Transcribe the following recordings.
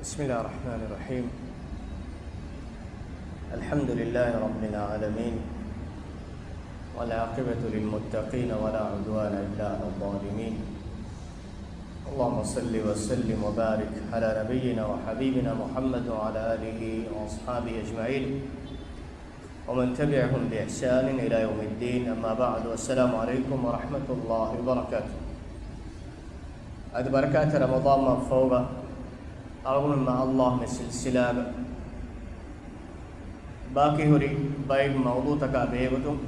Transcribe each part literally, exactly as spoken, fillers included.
بسم الله الرحمن الرحيم. الحمد لله رب العالمين، والعاقبة للمتقين، ولا عدوان إلا على الظالمين. اللهم صل وسلم وبارك على نبينا وحبيبنا محمد وعلى آله وأصحابه أجمعين، ومن تبعهم بإحسان إلى يوم الدين، أما بعد، السلام عليكم ورحمة الله وبركاته. އަދި ބަރަކާތް ރަމަޟާން މަހު ފަހުގަ އަޅުގަނޑުމެން މާ އައްލާހު މި ސިލްސިލާގަ ބާކީ ހުރި ބައެއް މައުޟޫޢުތަކާ ބެހޭގޮތުން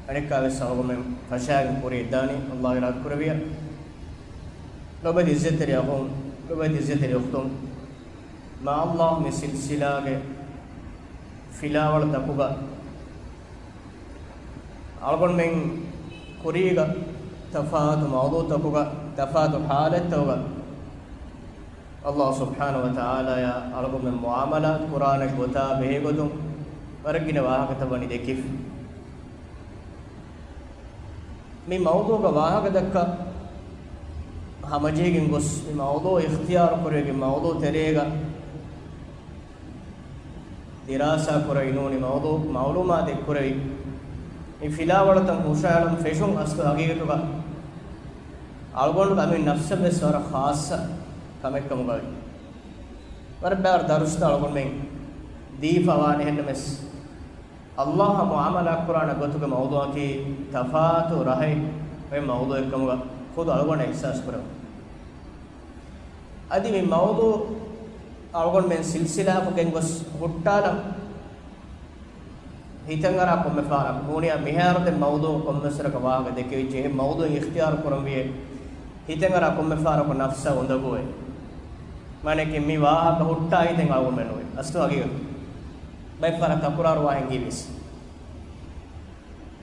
އަނެއްކާވެސް އަޅުގަނޑުމެން ފަށާގެން ކުރިއަށްދާނީ އައްލާހު އިރާދަ ކުރެއްވިއްޔާ. ލޮބުވެތި ޢިއްޒަތްތެރި އަޚުން، ލޮބުވެތި ޢިއްޒަތްތެރި އުޚްތުން، މާ އައްލާހު މި ސިލްސިލާގެ ފިލާވަޅު ތަކުގަ އަޅުގަނޑުމެން ކުރީގަ ތަފާތު މައުޟޫޢުތަކުގަ ތަފާތު ޙާލަތްތަކުގަ އައްލާހު ސުބްޙާނަހު ވަތަޢާލާއާ އަޅުގަނޑުމެން މުޢާމަލާތު ކުރާނެ ގޮތާ ބެހޭގޮތުން ވަރަށް ގިނަ ވާހަކަތައް ވަނީ ދެކިފަ. މި މައުޟޫޢުގަ ވާހަކަ ދައްކާ ހަމަޖެހިގެން ގޮސް، މި މައުޟޫޢު އިޚްތިޔާރު ކުރެވިގެން މައުޟޫޢު ތެރޭގަ ދިރާސާ ކުރެވި ނޫނީ މައުޟޫޢު މަޢުލޫމާތެއް ކުރެވި، މި ފިލާވަޅުތައް ހުށަހެޅުން ފެށުން އަސްލު ހަގީގަތުގަ އަޅުގަނޑު އަމިއްލަ ނަފްސަށް ވެސް ވަރަށް ޚާއްޞަ ކަމެއްކަމުގައި ވަރަށް ބާރު ދަރުސްތައް އަޅުގަނޑުމެން ދީފަ ވާނެ. އެހެންނަމަވެސް، އައްލާހަށް މުޢާމަލާ ކުރާނެ ގޮތުގެ މައުޟޫޢަކީ ތަފާތު ރަހެއް އޮތް މައުޟޫޢެއްކަމުގަ ޚުދު އަޅުގަނޑަށް އިޙްސާސް ކުރެވުނު. އަދި މި މައުޟޫޢު އަޅުގަނޑުމެން ސިލްސިލާކޮށް ގެންގޮސް ހުއްޓާލަން ހިތަށްއަރާ ކޮންމެ ފަހަރަކު ނޫނިއްޔާ މިހާރު ދެން މައުޟޫޢު ކޮންމެސް ވަރަކަށް ވާހަކަ ދެކެވިއްޖެ، އެހެން މައުޟޫޢެއް އިޚްތިޔާރު ކުރަންވީއޭ ހިތަށްއަރާ ކޮންމެ ފަހަރަކު ނަފްސަށް އުނދަގޫވޭ. މާނައަކީ މި ވާހަކަ ހުއްޓާ ހިތެއް އަޅުގަނޑުމެން ނުވޭ. އަސްލު ހަގީގަތު ބައެއް ފަހަރަށް ތަކުރާރުވާ ހިނގީވިޔަސް.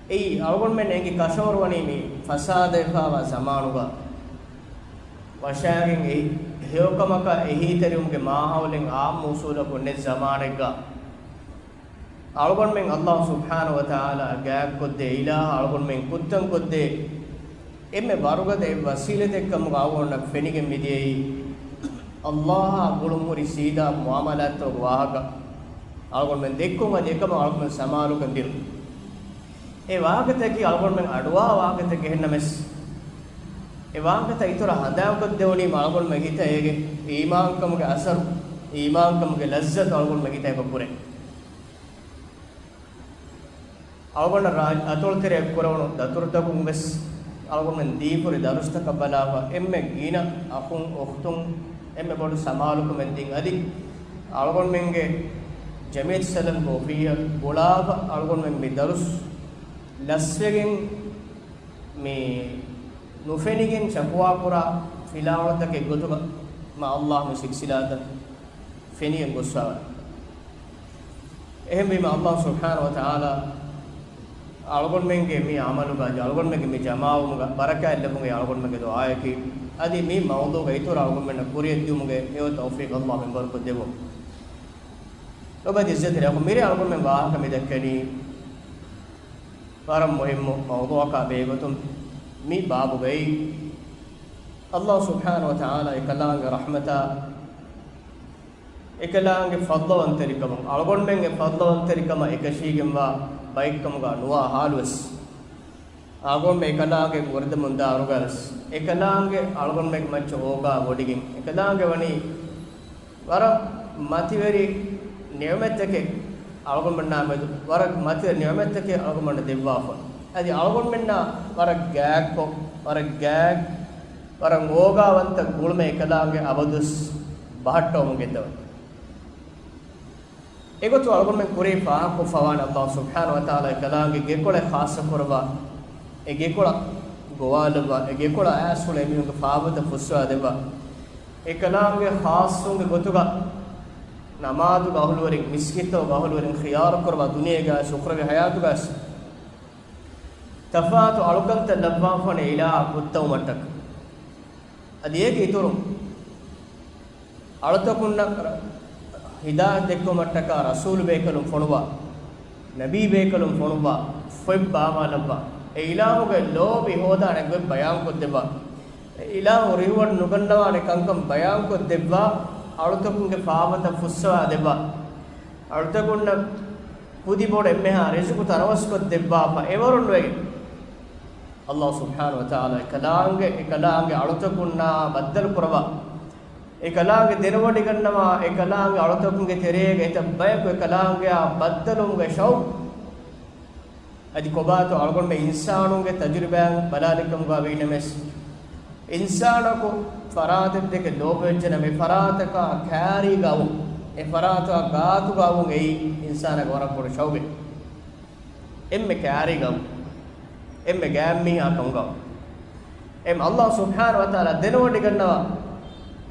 އެއީ އަޅުގަނޑުމެން އެނގި ކަށަވަރު ވަނީ މި ފަސާދަވެފައިވާ ޒަމާނުގަ ވަށާގެން އެ ހެޔޮކަމަކާ އެހީތެރިވުމުގެ މާހައުލެއް އާއްމު އުސޫލަކުން ނެތް ޒަމާނެއްގަ، އަޅުގަނޑުމެން އައްލާހު ސުބްޙާނަހު ވަތަޢާލާ ގާތްކޮށްދޭ އިލާހަށް އަޅުގަނޑުމެން ކުއްތަންކޮށްދޭ އެންމެ ވަރުގަދަ އެއް ވަސީލަތެއްކަމުގަ އަޅުގަނޑަށް ފެނިގެން މިދިޔައީ، އައްލާހާ ގުޅުންހުރި ސީދާ މުޢާމަލާތްތަކުގެ ވާހަކަ އަޅުގަނޑުމެން ދެއްކުން އަދި އެކަމަށް އަޅުގަނޑުމެން ސަމާލުކަން ދިނުން. އެ ވާހަކަތަކީ އަޅުގަނޑުމެން އަޑުއަހާ ވާހަކަތަކެއް އެހެންނަމަވެސް، އެ ވާހަކަތައް އިތުރަށް ހަނދާންކޮށްދެވުނީމަ އަޅުގަނޑުމެން ހިތަށް އޭގެ އީމާންކަމުގެ އަސަރު، އީމާންކަމުގެ ލައްޒަތު އަޅުގަނޑުމެން ހިތަށް އެބަ ކުރޭ. އަޅުގަނޑަށް ރާ-، އަތޮޅުތެރެއަށް ކުރެވުނު ދަތުރުތަކުން ވެސް އަޅުގަނޑުމެން ދީފުރި ދަރުސްތަކަށް ބަލާފަ، އެންމެ ގިނަ އަޚުން އުޚްތުން އެންމެ ބޮޑު ސަމާލުކަމެއް ދިން އަދި އަޅުގަނޑުމެންގެ ޖަމިއްޔަތު ސަލަފްގެ އޮފީހަށް ގުޅާފަ، އަޅުގަނޑުމެން މި ދަރުސް ލަސްވެގެން މި ނުފެނިގެން ޝަކުވާކުރާ ފިލާވަޅުތަކެއް ގޮތުގަ މާ އައްލާހު މި ސިލްސިލާތައް ފެނިގެން ގޮއްސަވާނެ. އެހެންވީމަ އައްލާހު ސުބްޙާނަހު ވަތަޢާލާ އަޅުގަނޑުމެންގެ މި ޢަމަލުގަ އަދި އަޅުގަނޑުމެންގެ މި ޖަމާވުމުގަ ބަރަކާތް ލެއްވުމުގެ އަޅުގަނޑުމެންގެ ދުޢާއަކީ، އަދި މި މައުޟޫޢުގަ އިތުރަށް އަޅުގަނޑުމެންނަށް ކުރިއަށްދިއުމުގެ ހެޔޮ ތައުފީޤު އައްލާހު މިންވަރުކޮށްދެއްވުމު. ލޮބުވެތި ޢިއްޒަތްތެރި އަޚުން، މިރޭ އަޅުގަނޑުމެން ވާހަކަ މި ދެއްކެނީ ވަރަށް މުހިއްމު މައުޟޫޢަކާ ބެހޭގޮތުން. މި ބާބުގައި އައްލާހު ސުބްޙާނަހު ވަތަޢާލާ އެކަލާނގެ ރަޙްމަތާ އެކަލާނގެ ފަޟްލުވަންތެރިކަމުން އަޅުގަނޑުމެންގެ ފަޟްލުވަންތެރިކަމަށް އެކަށީގެންވާ ބައެއްކަމުގަ ނުވާ ހާލުވެސް، އަޅުގަނޑުމެން އެކަލާނގެ ވަރަށް މުންދާ އަރުގަވެސް، އެކަލާނގެ އަޅުގަނޑުމެންގެ މައްޗަށް އޯގާ ވޮޑިގެން، އެކަލާނގެ ވަނީ ވަރަށް މަތިވެރި ނިޢުމަތްތަކެއް އަޅުގަނޑުމެންނާ މެދު، ވަރަށް މަތިވެރި ނިޢުމަތްތަކެއް އަޅުގަނޑުމެންނަށް ދެއްވާފަ. އަދި އަޅުގަނޑުމެންނާ ވަރަށް ގާތްކޮށް، ވަރަށް ގާތް، ވަރަށް އޯގާވަންތަ ގުޅުމެއް އެކަލާނގެ އަބަދުވެސް ބަހައްޓަވަމުން ގެންދަވަން. އެގޮތުން އަޅުގަނޑުމެން ކުރީ ފާހަގަކޮށްފަވާނެ އައްލާހު ސުބްޙާނަހު ވަތަޢާލާ އެކަލާނގެ ގެކޮޅެއް ޚާއްޞަކުރައްވާ، އެ ގެކޮޅަށް ގޮވާލައްވާ، އެ ގެކޮޅަށް އައިސްފުޅު އެމީހުންގެ ފާފަތައް ފުއްސަވާދެއްވާ، އެކަލާނގެ ޚާއްޞުންގެ ގޮތުގަ ނަމާދުގެ އަހުލުވެރިން، މިސްކިތްތަކުގެ އަހުލުވެރިން ޚިޔާރުކުރައްވާ، ދުނިޔޭގައި އުޚްރަވީ ޙަޔާތުގައި ތަފާތު އަޅުކަންތައް ލައްވާފަވާނެ އިލާހަށް ކުއްތަވުމަށްޓަކައި. އަދި އޭގެ އިތުރުން އަޅުތަކުންނަށް ރަ-، ހިދާޔަތް ދެއްކުމަށްޓަކާ ރަސޫލު ބޭކަލުން ފޮނުވާ، ނަބީ ބޭކަލުން ފޮނުވާ، ފޮތް ބާވާލައްވާ، އެ އިލާހުގެ ލޯބި ހޯދާނެ ގޮތް ބަޔާންކޮށްދެއްވާ، އެ އިލާހު ރިހުވަޑު ނުގަންނަވާނެ ކަންކަން ބަޔާންކޮށްދެއްވާ، އަޅުތަކުންގެ ފާފަތައް ފުއްސަވާ ދެއްވާ، އަޅުތަކުންނަށް ކުދި ބޮޑު އެންމެހާ ރިޒުޤު ތަރަވަސްކޮށް ދެއްވާފަ އެވަރުން ވެގެން، އައްލާހު ސުބްޙާނަހު ވަތަޢާލާ އެކަލާނގެ، އެކަލާނގެ އަޅުތަކުންނާ ބައްދަލު ކުރަވާ، އެކަލާނގެ ދެނެވޮޑިގަންނަވާ، އެކަލާނގެ އަޅުތަކުންގެ ތެރޭގަ އެތައް ބަޔަކު އެކަލާނގެއާ ބައްދަލުވުމުގެ ޝައުޤު. އަދި ކޮބާތޯ އަޅުގަނޑުމެން އިންސާނުންގެ ތަޖުރިބާއިން ބަލާލިކަމުގަ ވީނަމަވެސް، އިންސާނަކު ފަރާތެއް ދެކެ ލޯބިވެއްޖެނަމަ، އެ ފަރާތަކާ ކާރީގަ އައުން، އެ ފަރާތާ ގާތުގަ އައުން އެއީ އިންސާނަކަށް ވަރަށް ބޮޑު ޝައުޤެއް. އެންމެ ކާރީގަ އައުން، އެންމެ ގާތްމީހާ ކަމުގަ އައުން. އެމް އައްލާހު ސުބްޙާނަހު ވަތަޢާލާ ދެނެވޮޑިގަންނަވާ،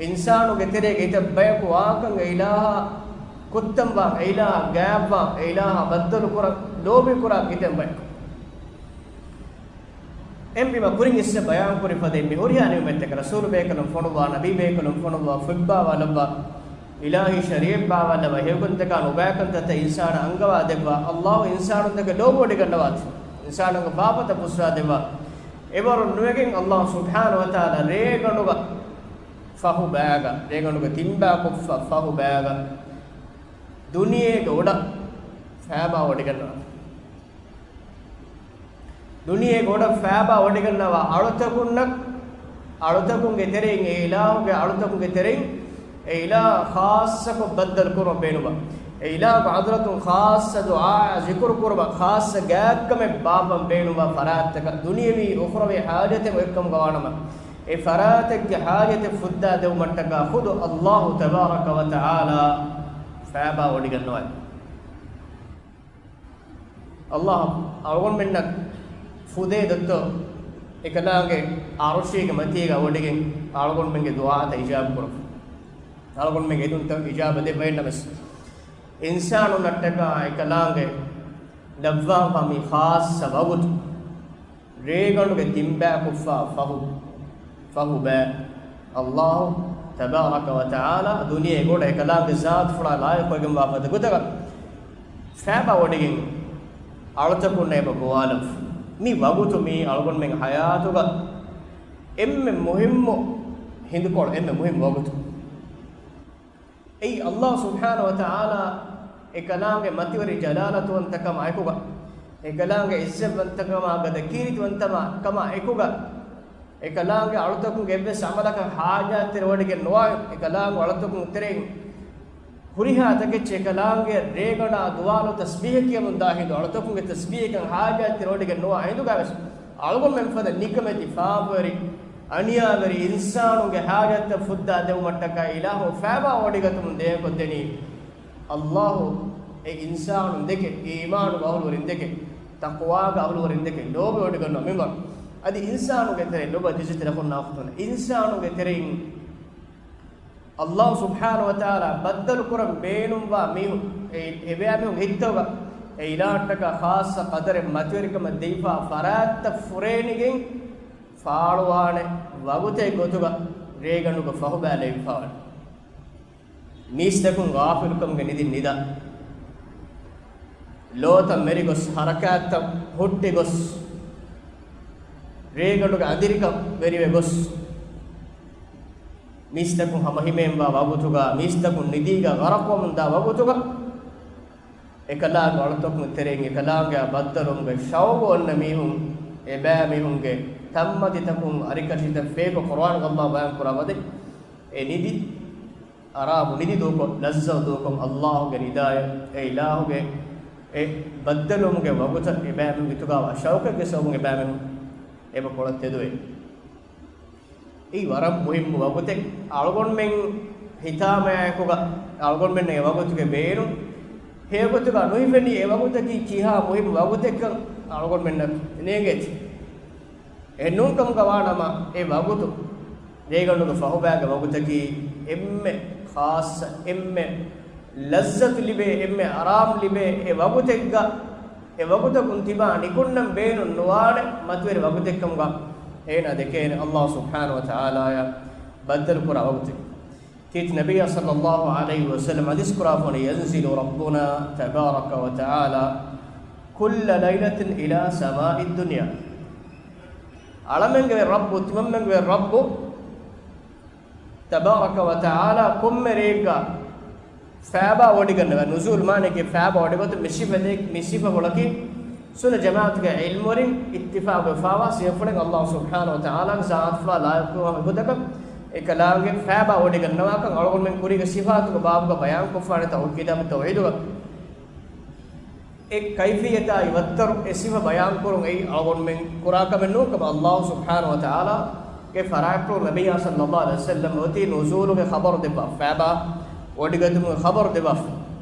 އިންސާނުގެ ތެރޭގަ އެތައް ބަޔަކު ވާކަން އެ އިލާހާ ކުއްތަންވާ، އެ އިލާހާ ގާތްވާ، އެ އިލާހާ ބައްދަލު ކުރަން ލޯބި ކުރާ ކިތަން ބަޔަކު. އެމް ބިމަ ކުރިން އިސް ބަޔާން ކުރި ފަދައިން މި ހުރިހާ ނިޢުމަތްތަކަށް ރަސޫލު ބޭކަލުން ފޮނުއްވާ، ނަބީ ބޭކަލުން ފޮނުއްވާ، ފޮތްބާވާލައްވާ، އިލާހީ ޝަރީޢަތް ބާވާލައްވާ، ހެޔޮކަންތަކާ ނުބައިކަންތައްތައް އިންސާނާ އަންގަވާ ދެއްވާ، އައްލާހު އިންސާނުންދެކެ ލޯބިވޮޑިގަންނަވާތި، އިންސާނުންގެ ފާފަތައް ފުއްސާ ދެއްވާ، އެވަރުން ނުވެގެން އައްލާހު ސުބްޙާނަހު ވަތަޢާލާ ރޭގަނޑުގަ ފަހު ބައިގަ، ރޭގަނޑުގަ ތިންބައި ކޮށްފަ ފަހު ބައިގަ ދުނިޔޭގެ އުޑަށް ފައިބާވޮޑިގަންނަވާ. ދުނިޔޭގެ އުޑަށް ފައިބާވޮޑިގަންނަވާ އަޅުތަކުންނަށް، އަޅުތަކުންގެ ތެރެއިން، އެ އިލާހުގެ އަޅުތަކުންގެ ތެރެއިން، އެ އިލާހު ޚާއްޞަކޮށް ބައްދަލު ކުރުމަށް ބޭނުންވާ، އެ އިލާހުގެ ޙަޟްރަތުން ޚާއްޞަ ދުޢާއެއް ޒިކުރު ކުރުމަށް، ޚާއްޞަ ގާތްކަމެއް ބާއްވަން ބޭނުންވާ ފަރާތްތަކަށް، ދުނިޔަވީ އުޚްރަވީ ޙާޖަތެއް އޮތްކަމުގަ ވާނަމަ، އެ ފަރާތެއްގެ ޙާޖަތެއް ފުއްދާ ދެއްވުމަށްޓަކާ ޚުދު އައްލާހު ތަބާރަކަ ވަ ތަޢާލާ ފައިބާވޮޑިގަންނަވާ. އައްލާހު އަޅުގަނޑުމެންނަށް ފުދޭ ދޮއްތޯ އެކަލާނގެ ޢަރުޝީގެ މަތީގަ ވޮޑިގެން އަޅުގަނޑުމެންގެ ދުޢާތައް އިޖާބަ ކުރަން. އަޅުގަނޑުމެންގެ އެދުންތައް އިޖާބަ ދެއްވައިންނަމަސް، އިންސާނުންނަށްޓަކާ އެކަލާނގެ ލައްވާފަ މި ޚާއްޞަ ވަގުތު، ރޭގަނޑުގެ ތިންބައި ކޮށްފަ ފަހު، ފަހު ބައި، އައްލާހު ތަބާރަކަ ވަ ތަޢާލާ ދުނިޔޭގެ އުޑަށް އެކަލާނގެ ޒާތުފުޅާ ލާއިޤުވެގެންވާ ފަދަ ގޮތަކަށް ފައިބާ ވޮޑިގެން އަޅުތަކުންނަށް އެބަ ގޮވާލަން. މި ވަގުތު މީ އަޅުގަނޑުމެން ޙަޔާތުގަ އެންމެ މުހިއްމު ހިނދުކޮޅު، އެންމެ މުހިއްމު ވަގުތު. އެއީ އައްލާހު ސުބްޙާނަހު ވަ ތަޢާލާ އެކަލާނގެ މަތިވެރި ޖަލާލަތުވަންތަކަމާ އެކުގަ، އެކަލާނގެ އިއްޒަތްވަންތަކަމާ ގަދަ ކީރިތިވަންތަކަމާ އެކުގަ، އެކަލާނގެ އަޅުތަކުންގެ އެއްވެސް ޢަމަލަކަށް ޙާޖާތްތެރިވޮޑިގެން ނުވާ، އެކަލާނގެ އަޅުތަކުން ތެރެއިން ހުރިހާ ތަކެއްޗެއް އެކަލާނގެ ރޭގަނޑާ ދުވާލު ތަސްބީޙަ ކިޔަމުންދާ ހިނދު، އަޅުތަކުންގެ ތަސްބީޙަކަށް ޙާޖާތްތެރިވޮޑިގެން ނުވާ ހިނދުގަވެސް އަޅުގަނޑުމެން ފަދަ ނިކަމެތި ފާފަވެރި އަނިޔާވެރި އިންސާނުންގެ ޙާޖަތްތައް ފުއްދާ ދެއްވުމަށްޓަކާ އިލާހު ފައިބާ ވޮޑިގަތުމުން ދޭކޮށްދެނީ. އައްލާހު އެ އިންސާނުން ދެކެ، އީމާނުގެ އަހުލުވެރިން ދެކެ، ތަޤްވާގެ އަހުލުވެރިން ދެކެ، ލޯބިވޮޑިގަންނަ މިންވަރު. އަދި އިންސާނުގެ ތެރެ ލޮބަށް ދިސްތިރަކުން ނާފުތުން އިންސާނުގެ ތެރެއިން އައްލާހު ސުބްޙާނަހު ވަ ތަޢާލާ ބައްދަލު ކުރަން ބޭނުންވާ މީހުން، އެ، އެބައިމީހުން ހިތްތަކުގަ އެ އިލާހަށްޓަކާ ޚާއްޞަ ޤަދަރެއް މަތިވެރިކަމަށް ދެވިފާ ފަރާތްތައް ފުރޭނިގެން ފާޅުވާނެ ވަގުތެއް ގޮތުގަ ރޭގަނޑުގަ ފަހުބައިލެވިފާވަނީ. މީސްތަކުން ޣާފިލުކަމުގެ ނިދިން ނިދާ، ލޯތައް މެރިގޮސް، ހަރަކާތްތައް ހުއްޓިގޮސް، ރޭގަނޑުގެ އަނދިރިކަން ވެރިވެ ގޮސް، މީސްތަކުން ހަމަހިމޭންވާ ވަގުތުގަ، މީސްތަކުން ނިދީގަ ޣަރަޤުވަމުންދާ ވަގުތުގަ، އެކަލާނގެ އަޅުތަކުން ތެރެއިން އެކަލާނގެއާ ބައްދަލުވުމުގެ ޝައުގު އޮންނަ މީހުން، އެބައިމީހުންގެ ތަންމަތިތަކުން އަރިކަށިތައް ފޭކޮށް ޤުރްއާނުގަ އައްލާހު ބަޔާން ކުރާ ފަދައިން، އެ ނިދި އަރާމު ނިދި ދޫކޮށް، ލައްޒަތު ދޫކޮށް، އައްލާހުގެ ރިޟާއަށް، އެ އިލާހުގެ އެ ބައްދަލުވުމުގެ ވަގުތަށް އެބައިމީހުންގެ ހިތުގައިވާ ޝައުޤެއްގެ ސަބަބުން އެބައިމީހުން އެބަ ކޮޅަށް ތެދުވޭ. އެއީ ވަރަށް މުހިއްމު ވަގުތެއް. އަޅުގަނޑުމެން ހިތާމަޔާއެކުގަ އަޅުގަނޑުމެންނަށް އެ ވަގުތުގެ ބޭނުން ހެޔޮގޮތުގަ ނުހިފެނީ، އެ ވަގުތަކީ ކިހާ މުހިއްމު ވަގުތެއްކަން އަޅުގަނޑުމެންނަށް ނޭނގޭތީ. އެހެންނޫންކަމުގަ ވާނަމަ، އެ ވަގުތު، ރޭގަނޑުގެ ފަހުބައިގެ ވަގުތަކީ އެންމެ ޚާއްޞަ، އެންމެ ލައްޒަތު ލިބޭ، އެންމެ އަރާމް ލިބޭ އެ ވަގުތެއްގަ، އެ ވަގުތަކުން ތިބާ ނިކުންނަން ބޭނުން ނުވާނެ މަތިވެރި ވަގުތެއްކަމުގަ އޭނާ ދެކޭނެ އައްލާހު ސުބްޙާނަހު ވަ ތަޢާލާއާ ބައްދަލުކުރާ ވަގުތެއް. ކީރިތި ނަބިއްޔާ ޞައްލައްލާހު ޢަލައިހި ވަސައްލަމަ ޙަދީޘް ކުރާފަ ވަނީ، ينزل ربنا تبارك وتعالى كل ليلة إلى سماء الدنيا. އަޅަމެންގެ ރައްބު، ތިމަންމެންގެ ރައްބު، ތަބާރަކަ ވަތަޢާލާ ކޮންމެ ރެއެއްގަ ފާބާ ވޮޑިގަންނަވާ. ނުޒޫލު މާނައީ ފާބާ ވޮޑިގަތުން. މި ސިފަ ދެ، މި ސިފަފުޅަކީ ސުންނަ ޖަމާޢަތުގެ ޢިލްމުވެރިން އިއްތިފާޤުވެފާވާ ސިފަފުޅެއް. ﷲ ސުބްޙާނަހޫ ވަތަޢާލާގެ ޒާތުފުޅާ ލާއިޤުވާ މިގޮތަކަށް އެކަލާނގެ ފާބާ ވޮޑިގަންނަވާކަން އަޅުގަނޑުމެން ކުރީގެ ސިފާތުގަ ބާބުގަ ބަޔާންކޮށްފާނެ ތައުޙީދާ ތައުޙީދުގަ. އެ ކައިފިއްޔަތާއި ވައްތަރު އެ ސިފަ ބަޔާންކުރުން އެއީ އަޅުގަނޑުމެން ކުރާ ކަމެއް ނޫން ކަމަށް ﷲ ސުބްޙާނަހޫ ވަތަޢާލާގެ ފަރާތްޕުޅު ނަބިއްޔާ ޞައްލައްލާހު ޢަލައިހި ވަސައްލަމް އޮތީ ނުޒޫލުގެ ޚަބަރު ދެއްވާ، ފާބާ ވޮޑިގަތުމުގެ ޚަބަރު ދެއްވާފަ.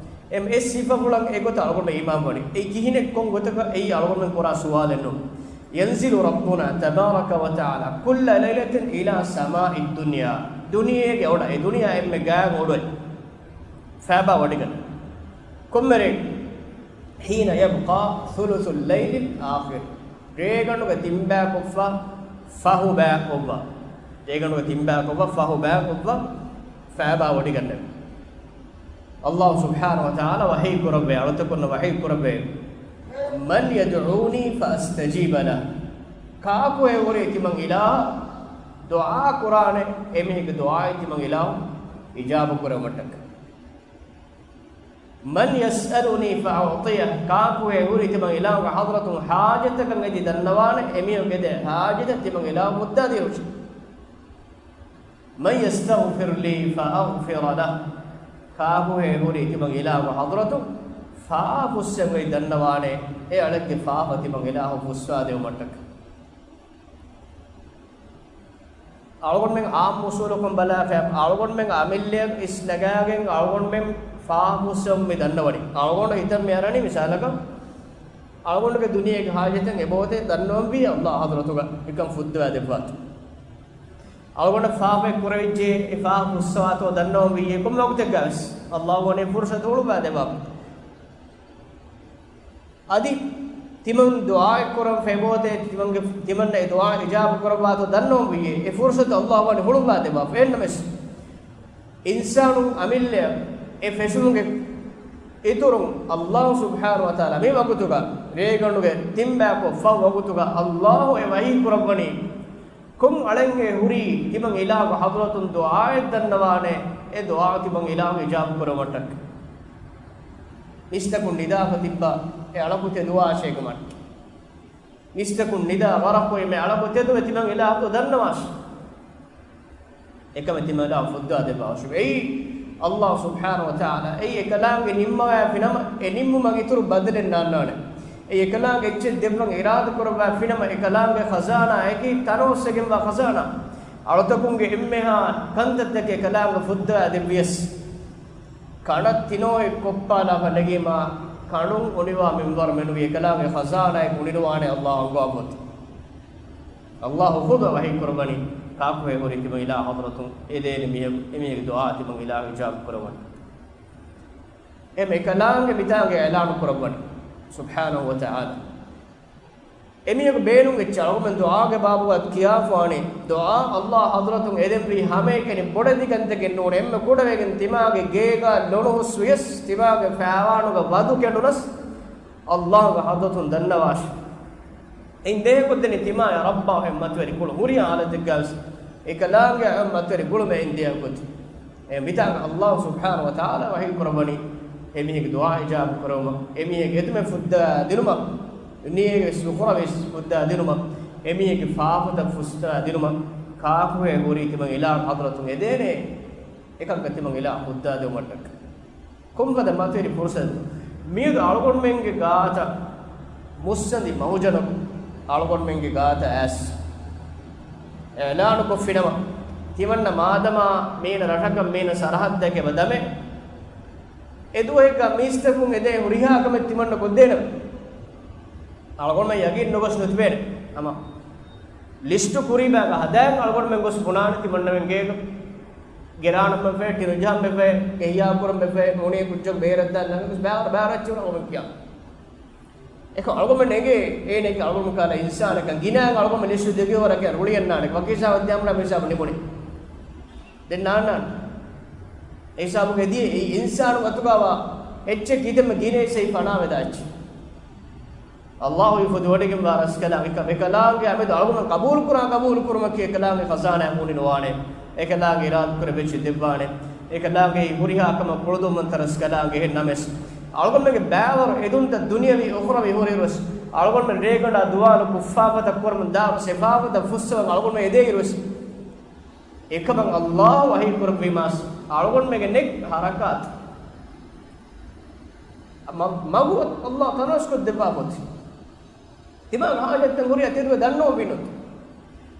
އެ ސިފަފުޅަށް އެގޮތަށް އަޅުގަނޑު އީމާންވަނީ. އެ ކިހިނެއް ކޮން ގޮތަކަށް އެއީ އަޅުގަނޑުމެން ކުރާ ސުވާލެއް ނޫން. ينزل ربنا تبارك وتعالى كل ليلة إلى سماء الدنيا. ދުނިޔޭގެ އޮޑަށް، އެ ދުނިޔެ އެންމެ ގާތް އޮޑުއެއް ފާބާ ވޮޑިގަން. ކޮންމެ ރެއެއް. حين يبقى ثلث الليل الآخر. ރޭގަނޑުގެ ތިންބައިކޮށްފަ ފަހުބައި އޮއްވާ. ރޭގަނޑުގެ ތިންބައިކޮށްފަ ފަހުބައި އޮއްވާ ފާބާ ވޮޑިގަންނެވި. ﷲ ސުބްޙާނަހޫ ވަތަޢާލާ ވަޙީ ކުރައްވޭ، އަޅުތަކުންނަށް ވަޙީ ކުރައްވޭ، من يدعوني فأستجيب له. ކާކުހޭ ހުރީ ތިމަން އިލާހަށް ދުޢާ ކުރާނެ، އެމީހެއްގެ ދުޢާއެއް ތިމަން އިލާހު އިޖާބަ ކުރެވުމަށްޓަކައި. من يسألني فأعطيه، ކާކުހޭ ހުރީ ތިމަން އިލާހުގެ ޙަޟްރަތުން ޙާޖަތަކަށް އެދި ދަންނަވާނެ، އެމީހުންގެ ދެ ޙާޖަތަށް ތިމަން އިލާހު ފުއްދާ ދިޔުން. من يستغفر لي فأغفر له، ކާކުހޭ ހުރީ ތިމަން އިލާހުގެ ޙަޟްރަތުން ފާފަ ފުއްސެވުން އެދި ދަންނަވާނެ، އެ އަޅެއްގެ ފާފަ ތިމަން އިލާހު ފުއްސާ ދެވުމަށްޓަކައި. އަޅުގަނޑުމެން ޢާއްމު އުޞޫލަކުން ބަލާފަ، އަޅުގަނޑުމެން އަމިއްލައަށް އިސް ނަގާގެން އަޅުގަނޑުމެން ފާފަ ފުއްސެވުން މި ދަންނަވަނީ. އަޅުގަނޑު ހިތަށް މި އަރަނީ މިސާލަކަށް، އަޅުގަނޑުގެ ދުނިޔޭގެ ޙާޖަތެއް އެބައޮތޭ ދަންނަވަންވީ ﷲ ޙަޟްރަތުގަ މިކަން ފުއްދަވާ ދެއްވާތޯ. އަޅުގަނޑަށް ފާފައެއް ކުރެވިއްޖެ، އެ ފާފަ ފުއްސަވާތޯ ދަންނަވަން ވިއްޔޭ، ކޮންމެ ވަގުތެއްގަވެސް ﷲ ވަނީ ފުރުޞަތު ހުޅުވާ ދެއްވާ. އަދި ތިމަން ދުޢާއެއް ކުރަން ފެބޯތޭ، ތިމަންގެ، ތިމަންނަށް އެ ދުޢާ އިޖާބަ ކުރައްވާތޯ ދަންނަވަން ވިއްޔޭ، އެ ފުރުޞަތު ﷲ ވަނީ ހުޅުވާ ދެއްވާ. އެހެންނަމަވެސް އިންސާނުން އަމިއްލައަށް އެ ފެށުމުގެ އިތުރުން ﷲ ސުބްޙާނަހޫ ވަތަޢާލާ މި ވަގުތުގަ، ރޭގަނޑުގެ ތިންބައިކޮށް ފަހު ވަގުތުގަ ﷲ އެ ވަޙީ ކުރައްވަނީ، ކޮން އަޅެއްހޭ ހުރީ ތިމަން އިލާހުގެ ޙަޟްރަތުން ދުޢާއެއް ދަންނަވާނެ، އެ ދުޢާ ތިމަން އިލާހު އިޖާބަ ކުރެވުމަށްޓަކައި. މީސްތަކުން ނިދާފަ ތިއްބާ އެ އަޅަކު ތެދުވާށޭ ކަމަށް. މީސްތަކުން ނިދާ ވަރަށް ހޮއިމޭ އަޅަކު ތެދުވެ ތިމަން އިލާހަކު ދަންނަވާށޭ. އެކަމެއް ތިމަން އިލާހު ފުއްދާ ދެއްވާށޭ. އެއީ ﷲ ސުބްޙާނަހޫ ވަތަޢާލާ އެއީ އެކަލާނގެ ނިންމަވާފި ނަމަ، އެ ނިންމުމަށް އިތުރު ބަދަލެއް ނާންނާނެ. އެއީ އެކަލާނގެ އެއްޗެއް ދެއްވަން އިރާދަ ކުރައްވާފި ނަމަ، އެކަލާނގެ ޚަޒާނާއަކީ ތަނަވަސްވެގެންވާ ޚަޒާނާ. އަޅުތަކުންގެ އެންމެހާ ކަންތައްތަކެއް އެކަލާނގެ ފުއްދާ ދެއްވިޔަސް، ކަނޑަށް ތިނޯއެއް ކޮއްޕާލާފަ ނެގީމާ، ކަނޑުން އުނިވާ މިންވަރު މެނުވީ އެކަލާނގެ ޚަޒާނާއެއް އުނިލުވާނެ ﷲ އަންގަވާފަ އޮތީ. ﷲ ޚުދު ވަޙީ ކުރައްވަނީ، ކާކުހޭ ހުރީ ތިމަން އިލާހު ޙަޟްރަތުން އެދޭނެ މީހަކު، އެމީހެއްގެ ދުޢާ ތިމަން އިލާހު އިޖާބަ ކުރައްވަނީ. އެ އެކަލާނގެ މިތާނގެ އިޢުލާނު ކުރައްވަނީ ސުބްޙާނަހޫ ވަތަޢާލާ. އެމީހަކު ބޭނުން އެއްޗެއް އަޅުގަނޑުމެން ދުޢާގެ ބާބުގަ ކިޔާފާނެ، ދުޢާ ﷲ ޙަޟްރަތުން އެދެންވީ ހަމައެކަނި ބޮޑެތި ކަންތަކެއް ނޫން. އެންމެ ކުޑަވެގެން ތިމާގެ ގޭގަ ލޮނު ހުސްވިޔަސް، ތިމާގެ ފައިވާނުގަ ވަދު ކެނޑުނަސް، ﷲ ގެ ޙަޟްރަތުން ދަންނަވާށޭ. އެއިން ދޭކޮށްދެނީ ތިމާޔަށް ރައްބާ އެ މަތިވެރި ގުޅުން. ހުރިހާ ޙާލަތެއްގަވެސް އެކަލާނގެ އެ މަތިވެރި ގުޅުމެއް އިން ދޭ ގޮތަށް. އެ މިތާނގަ ﷲ ސުބްޙާނަހޫ ވަތަޢާލާ ވަޙީ ކުރައްވަނީ، އެމީހެއްގެ ދުޢާ އިޖާބަ ކުރެވުމަށް، އެމީހެއްގެ އެދުމެއް ފުއްދާ ދިނުމަށް، ދުނިޔޭގެ ސުޚުރަވެސް ފުއްދާ ދިނުމަށް، އެމީހެއްގެ ފާފަތައް ފުއްސާ ދިނުމަށް، ކާކުހޭ ހުރީ ތިމަން އިލާހު ޙަޟްރަތުން އެދޭނެ، އެކަންކަން ތިމަން އިލާހު ފުއްދާ ދެވުމަށްޓަކައި. ކޮންފަދަ މަތިވެރި ފުރުޞަތެއް؟ މިއަދު އަޅުގަނޑުމެންގެ ގާތަށް މުއްސަނދި މަހުޖަނަކު އަޅުގަނޑުމެންގެ ގާތަށް އައިސް އިޢުލާނުކޮށްފިނަމަ، ތިމަންނަ މާދަމާ މީނަ ރަށަކަށް މީނަ ސަރަޙައްދަކަށް އެބަ ދަމޭ، އެ ދުވަހެއްގަ މީސްތަކުން އެދޭ ހުރިހާ ކަމެއް ތިމަންނަ ކޮށްދޭނެ. އަޅުގަނޑުމެން ޔަގީން ނުގޮސް ނުތިބޭނެ. ހަމަ ލިސްޓު ކުރީބާގަ ހަދާން އަޅުގަނޑުމެން ގޮސް ބުނާނެ ތިމަންނަމެން ގޭގަ. ގެރާނަމެފައި، ޓިނުޖަހަމެފައި، އެހިޔާކުރަމެފައި، މުނީ ކުއްޖަކު ބޭރަށްދާން ނަމެވެސް ބާރަ، ބާރަ އެއްޗެއް އަޅުގަނޑުމެން ކިޔާ. އެކަ އަޅުގަނޑުމެން އެނގޭ، އޭނައަކީ އަޅުގަނޑު ކަހަލަ އިންސާނަކަށް ގިނައިން އަޅުގަނޑުމެން ލިސްޓު ދެކި ވަރަކަށް ރުޅިއެއް ނާނެ. ވަކި ހިސާބަށް ދިޔަމުން ހަމަ ހިސާބު ނިމުނީ. ދެން ނާންނާނެ. އެ ހިސާބުގަ ދިޔަ އެ އިންސާނު އަތުގަވާ އެއްޗެއް ކިތަންމެ ގިނައިސް އެއީ ފަނާވެދާ އެއްޗެއް. ﷲ އިފޮދުވަޑިގެންވާ ރަސްކަލާނގެ އެކަ-، އެކަލާނގެ އަމެދު އަޅުގަނޑު ޤަބޫލުކުރާ، ޤަބޫލުކުރުމަކީ އެކަލާނގެ ޚަޒާނާއަށް ހޫނި ނުވާނެ. އެކަލާނގެ އިރާދަކުރެއްވިއްޖެ ދެއްވާނެ. އެކަލާނގެ ހުރިހާ ކަމަށް ކުޅުދުންވަންތަ ރަސްކަލާނގެ އެހެން ނަމަވެސް، އަޅުގަނޑުމެންގެ ބައިވަރު އެދުންތައް ދުނިޔަވީ އުޚްރަވީ ހުރިއިރުވެސް، އަޅުގަނޑުމެން ރޭގަނޑާ ދުވާލު ކުށްފާފަތައް ކުރަމުން ދާއިރު ސިފާފަތައް ފުއްސަވަން އަޅުގަނޑުމެން އެދޭއިރުވެސް، އެކަމަށް ﷲ ވަޙީ ކުރެއްވީމާސް، އަޅުގަނޑުމެންގެ ނެތް ޙަރަކާތު މަ-، މަގު ﷲ ތަނަވަސްކޮށްދެއްވާ ފޮތި. ތިމާގެ ޙާޖަތްތައް ހުރިހާ ތެދުވެ ދަންނަވަން ވީނު.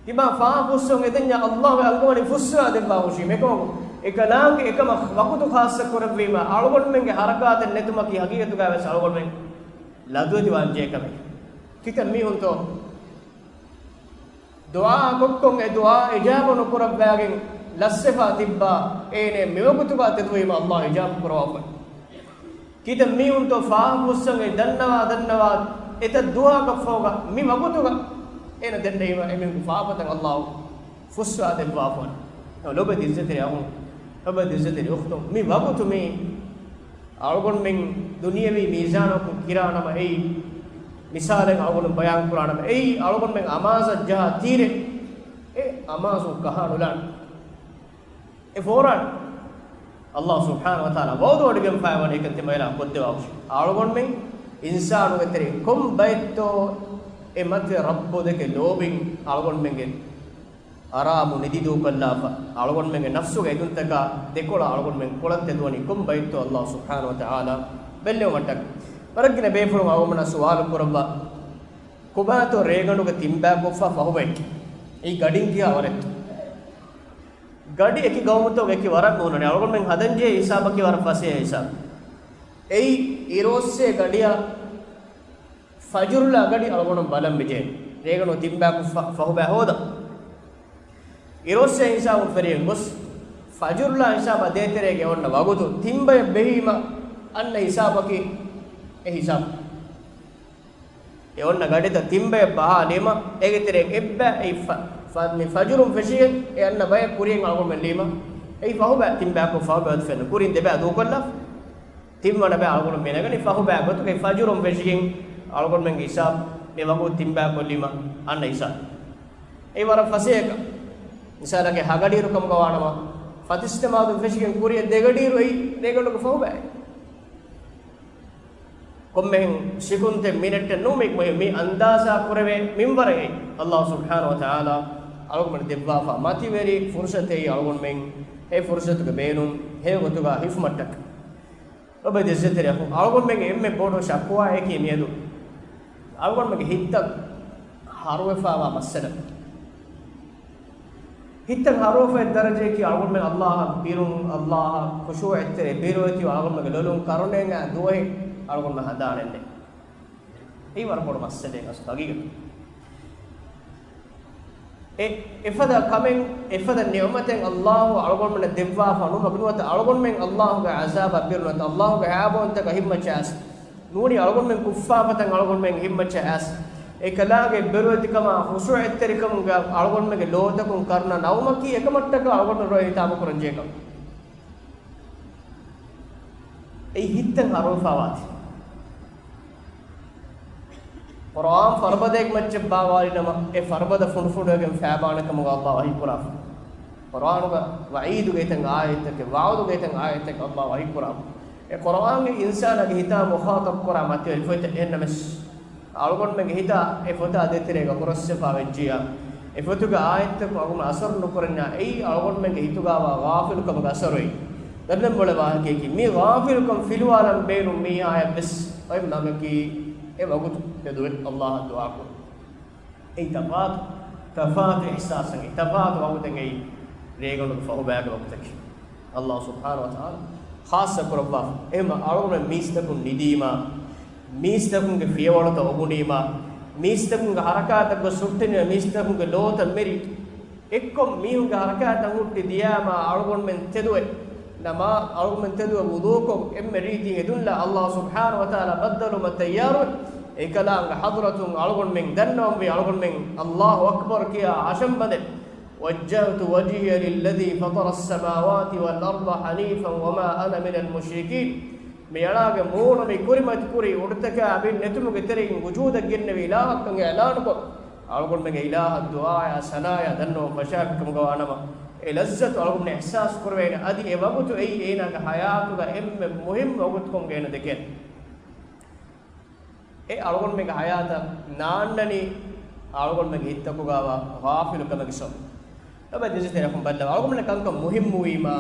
ތިމާ ފާފަ ފުއްސަވަން އެދެންޏާ ﷲ އަންގަވަނީ ފުއްސަވާ ދެއްވާ ހުށީ. މިކަމަކު އެކަލާނގެ އެކަމަށް ވަގުތު ޚާއްޞަ ކުރެއްވީމާ، އަޅުގަނޑުމެންގެ ޙަރަކާތެއް ނެތުމަކީ ހަގީގަތުގައިވެސް އަޅުގަނޑުމެން ލަދުވެތިވާންޖެހޭ ކަމެއް. ކިތައް މީހުންތޯ ދުޢާ ކޮށްކޮށް އެ ދުޢާ އިޖާބަ ނުކުރައްވާގެން ލައްސެފާ ތިއްބާ، އޭނެ މިވަގުތުގަ ތެދުވީމަ ﷲ އިޖާބަ ކުރަވާފަ. ކިތައް މީހުންތޯ ފާފަ ފުއްސަން އެ ދަންނަވާ ދަންނަވާ އެތައް ދުވަހަކަށް ފަހުގަ މި ވަގުތުގަ އޭނަ ދެންނެވީމަ އެމީހުންގެ ފާފަތައް ﷲ ފުއްސަވާ ދެއްވާފަ. ލޮބެތި ޢިއްޒަތްތެރި އަޚުން، ލޮބެތި ޢިއްޒަތްތެރި އުޚްތުން، މި ވަގުތު މީ އަޅުގަނޑުމެން ދުނިޔަވީ މީޒާނަކުން ކިރާނަމަ އެއީ، މިސާލެއް އަޅުގަނޑު ބަޔާން ކުރާނަމަ އެއީ، އަޅުގަނޑުމެން އަމާޒަށް ޖަހާ ތީރެއް، އެ އަމާޒު ކަހާ ނުލާނެ. އެ ފޯރާނެ. ﷲ ސުބްޙާނަހޫ ވަތަޢާލާ ވަޢުދު ވޮޑިގެންފައިވަނީ އެކަން ތިމަންނައަށް ކޮށްދެއްވާ ހުށީ. އަޅުގަނޑުމެން އިންސާނުގެ ތެރެއިން ކޮން ބައެއްތޯ އެ މަތި ރައްބު ދެކެ ލޯބިން އަޅުގަނޑުމެންގެ ހަރާމު ނިދި ދޫކޮށްލާފަ، އަޅުގަނޑުމެންގެ ނަފްސުގެ އެދުންތަކާ ދެކޮޅަށް އަޅުގަނޑުމެން ކޮޅަށް ތެދުވަނީ ކޮން ބައެއްތޯ ﷲ ސުބްޙާނަހޫ ވަތަޢާލާ ބެއްލެވުމަށްޓަކައި. ވަރަށް ގިނަ ބޭފުޅުން އަޅުގަނޑަށް ސުވާލު ކުރައްވާ، ކޮބާތޯ ރޭގަނޑުގަ ތިންބައިކޮށްފަ ފަހުބައެއް؟ އެއީ ގަޑިން ކިހާ ވަރެއްތޯ؟ ގަޑި އެކި ގައުމުތަކުގަ އެކި ވަރަށް ނޫން. އަޅުގަނޑުމެން ހަދަންޖެހޭ ހިސާބަކީ ވަރަށް ފަސޭހަ ހިސާބެއް. އެއީ އިރުއޮއްސޭ ގަޑިއަށް ފަޖުރުލާ ގަޑި އަޅުގަނޑު ބަލަން މިޖެހޭ. ރޭގަނޑު ތިންބައިކޮށް ފަ-، ފަހުބައި ހޯދަން. އިރުއޮއްސޭ ހިސާބުން ފެށިގެން ގޮސް، ފަޖުރުލާ ހިސާބަށް ދޭތެރޭގެ އޮންނަ ވަގުތު ތިންބައެއް ބެހީމަ އަންނަ ހިސާބަކީ އެ ހިސާބު. އެ އޮންނަ ގަޑިތައް ތިންބައެއް ބަހާލީމަ، އޭގެ ތެރެއިން އެއްބައި އެއީ ފަ-، ފަ-، މި ފަޖުރުން ފެށިގެން އެ އަންނަ ބައެއް ކުރިއެއް އަޅުގަނޑުމެން ލީމަ، އެއީ ފަހުބައި ތިންބައިކޮށް ފަހުބައި އޮތް ފެން. ކުރިން ދެބައި ދޫކޮށްލާ، ތިންވަނަ ބައި އަޅުގަނޑު މިނަގަނީ ފަހުބައި ގޮތުގައި ފަޖުރުން ފެށިގެން އަޅުގަނޑުމެންގެ ހިސާބު މި ވަގުތު ތިންބައިކޮށްލީމަ އަންނަ ހިސާބު. އެއީ ވަރަށް ފަސޭހަކަން. މިސާލަކަށް ހަގަޑިއިރު ކަމުގަ ވާނަމަ، ފަތިސް ނަމާދުން ފެށިގެން ކުރިއަށް ދެގަޑިއިރު އެއީ ރޭގަނޑުގެ ފަހުބައި. ކޮންމެހެން ސިކުންތެއް މިނެޓެއް ނޫން މި، މި، މި އަންދާޒާ ކުރެވޭ މިންވަރެއް އެއީ. ﷲ ސުބްޙާނަހޫ ވަތަޢާލާ އަޅުގަނޑު ދެއްވާފާ މަތިވެރި ފުރުޞަތެއް އަޅުގަނޑުމެން އެ ފުރުޞަތުގެ ބޭނުން ހެޔޮ ގޮތުގަ ހިފުމަށްޓަކައި. ލޮބެތި ޢިއްޒަތްތެރި އަޚުން، އަޅުގަނޑުމެންގެ އެންމެ ބޮޑު ޝަކުވާއަކީ މިއަދު އަޅުގަނޑުމެންގެ ހިތްތައް ހަރުވެފަވާ މައްސަލަ. ހިތަށް ހަރުވެފައި ދަރަޖައަކީ އަޅުގަނޑުމެން ﷲ އަށް ބިރުން، ﷲ އަށް ޚުޝޫޢަތްތެރި ބިރުވެތި އަޅުގަނޑުމެންގެ ލޮލުން ކަރުނައެއް ދުވަހެއް އަޅުގަނޑުމެން ހަދާނެއްނެ. އެއީ ވަރަށް ބޮޑު މައްސަލައެއް އަސްލު ހަގީގަތު. އެ، އެފަދަ ކަމެއް، އެފަދަ ނިޢުމަތެއް ﷲ އަޅުގަނޑުމެންނަށް ދެއްވާފަ ނުވަތަ ނުވަތަ އަޅުގަނޑުމެން ﷲގެ ޢަޒާބަށް ބިރުނުވަތަ ﷲގެ ހައިބޯންތަކަށް ހިންމައްޗައިސް ނޫނީ އަޅުގަނޑުމެން ކުށްފާފަތައް އަޅުގަނޑުމެން ހިންމައްޗައިސް އެކަލާނގެ ބިރުވެތިކަމާ ޚުޝޫޢަތްތެރިކަމުގަ އަޅުގަނޑުމެންގެ ލޯތަކުން ކަރުނަ ނައުމަކީ އެކަމަށްޓަކާ އަޅުގަނޑު ރޮއެ ހިތާމަ ކުރަންޖެހޭ ކަމެއް. އެއީ ހިތްތައް ހަރުވެފަވާތީ. ޤުރުއާން ފަރުބަދައެއް މައްޗަށް ބާވާލިނަމަ، އެ ފަރުބަދަ ފުނޑުފުނޑުވެގެން ފައިބާނެ ކަމުގަ ﷲ ވަޙީކުރާފަ. ޤުރުއާނުގަ ވަޢީދުގެ އެތައް އާޔަތްތަކެއް، ވަޢުދުގެ އެތައް އާޔަތްތަކެއް ﷲ ވަޙީކުރާފަ. އެ ޤުރުއާންގެ އިންސާނާގެ ހިތާ މުޚާޠަބު ކުރާ މަތިވެރި ފޮތްތައް އެހެންނަމަވެސް، އަޅުގަނޑުމެންގެ ހިތާ އެ ފޮތާ ދޭތެރޭގަ ހުރަސްވެފާ ވެއްޖިއްޔާ، އެ ފޮތުގެ އާޔަތްތަކުން އަޅުގަނޑު އަސަރު ނުކުރަންޏާ، އެއީ އަޅުގަނޑުމެންގެ ހިތުގައިވާ ޣާފިލުކަމުގެ އަސަރު އެއީ. ދަންނަން މޮޅެ ވާހަކަޔަކީ، މި ޣާފިލުކަން ފިލުވާލަން ބޭނުން މީހާޔަށް ވެސް އޮތް ނަމަކީ، އެ ވަގުތު ތެދުވެ ﷲ އަށް ދުޢާކުރުން. އެއީ ތަފާތު، ތަފާތު އިޙްސާސް އެއީ، ތަފާތު ވަގުތެއް އެއީ، ރޭގަނޑުގެ ފަހުބައިގެ ވަގުތަކީ. ﷲ ސުބްޙާނަހޫ ވަތަޢާލާ ޚާއްޞަ ކުރައްވާފަ. އެހެންމަ އަޅުގަނޑު މީސްތަކުން ނިދީމާ، މީސްތަކުންގެ ފިޔަވަޅުތައް އުބުނީމާ، މީސްތަކުންގެ ޙަރަކާތަށް ގޮސް ހުއްޓެނީމާ، މީސްތަކުންގެ ލޯތައް މެރި، އެއްކޮށް މީހުންގެ ޙަރަކާތަށް ހުއްޓި ދިޔާމާ، އަޅުގަނޑުމެން ތެދުވެ ނަމާ، އަޅުގަނޑުމެން ތެދުވެ ވުޟޫކޮށް، އެންމެ ރީތި ހެދުންލާ ﷲ ސުބްޙާނަހޫ ވަތަޢާލާ ބައްދަލުވުމަށް ތައްޔާރުވެ، އެކަލާނގެ ޙަޟްރަތުން އަޅުގަނޑުމެން ދަންނަވަންވީ، އަޅުގަނޑުމެން ﷲ އަކްބަރު ކިޔާ ހަށަންބަނދެ وجهت وجهي للذي فطر السماوات والأرض حنيفا وما أنا من المشركين. މި އަޅާގެ މޫނު މި ކުރިމަތި ކުރި އުޑުތަކާ ބިން ނެތުމުގެ ތެރެއިން ވުޖޫދަށް ގެންނެވި އިލާހަށްކަން އިޢުލާނުކޮށް، އަޅުގަނޑުމެންގެ އިލާހަށް ދުޢާޔާ ސަނާޔާ ދަންނަވަން ފަށާފިކަމުގަ ވާނަމަ، އެ ލައްޒަތު އަޅުގަނޑު އިޙްސާސް ކުރެވޭނެ. އަދި އެ ވަގުތު އެއީ އޭނާގެ ޙަޔާތުގަ އެންމެ މުހިއްމު ވަގުތުކަމުގަ އޭނަ ދެކޭނެ. އެ އަޅުގަނޑުމެންގެ ޙަޔާތަށް ނާންނަނީ އަޅުގަނޑުމެންގެ ހިތްތަކުގަވާ ޣާފިލުކަމެއްގެ ސަބަބު. އެބަ ދިވެހި ތެރެއަކުން ބައްލަވާ އަޅުގަނޑުމެންނަށް ކަންކަން މުހިއްމުވީމާ،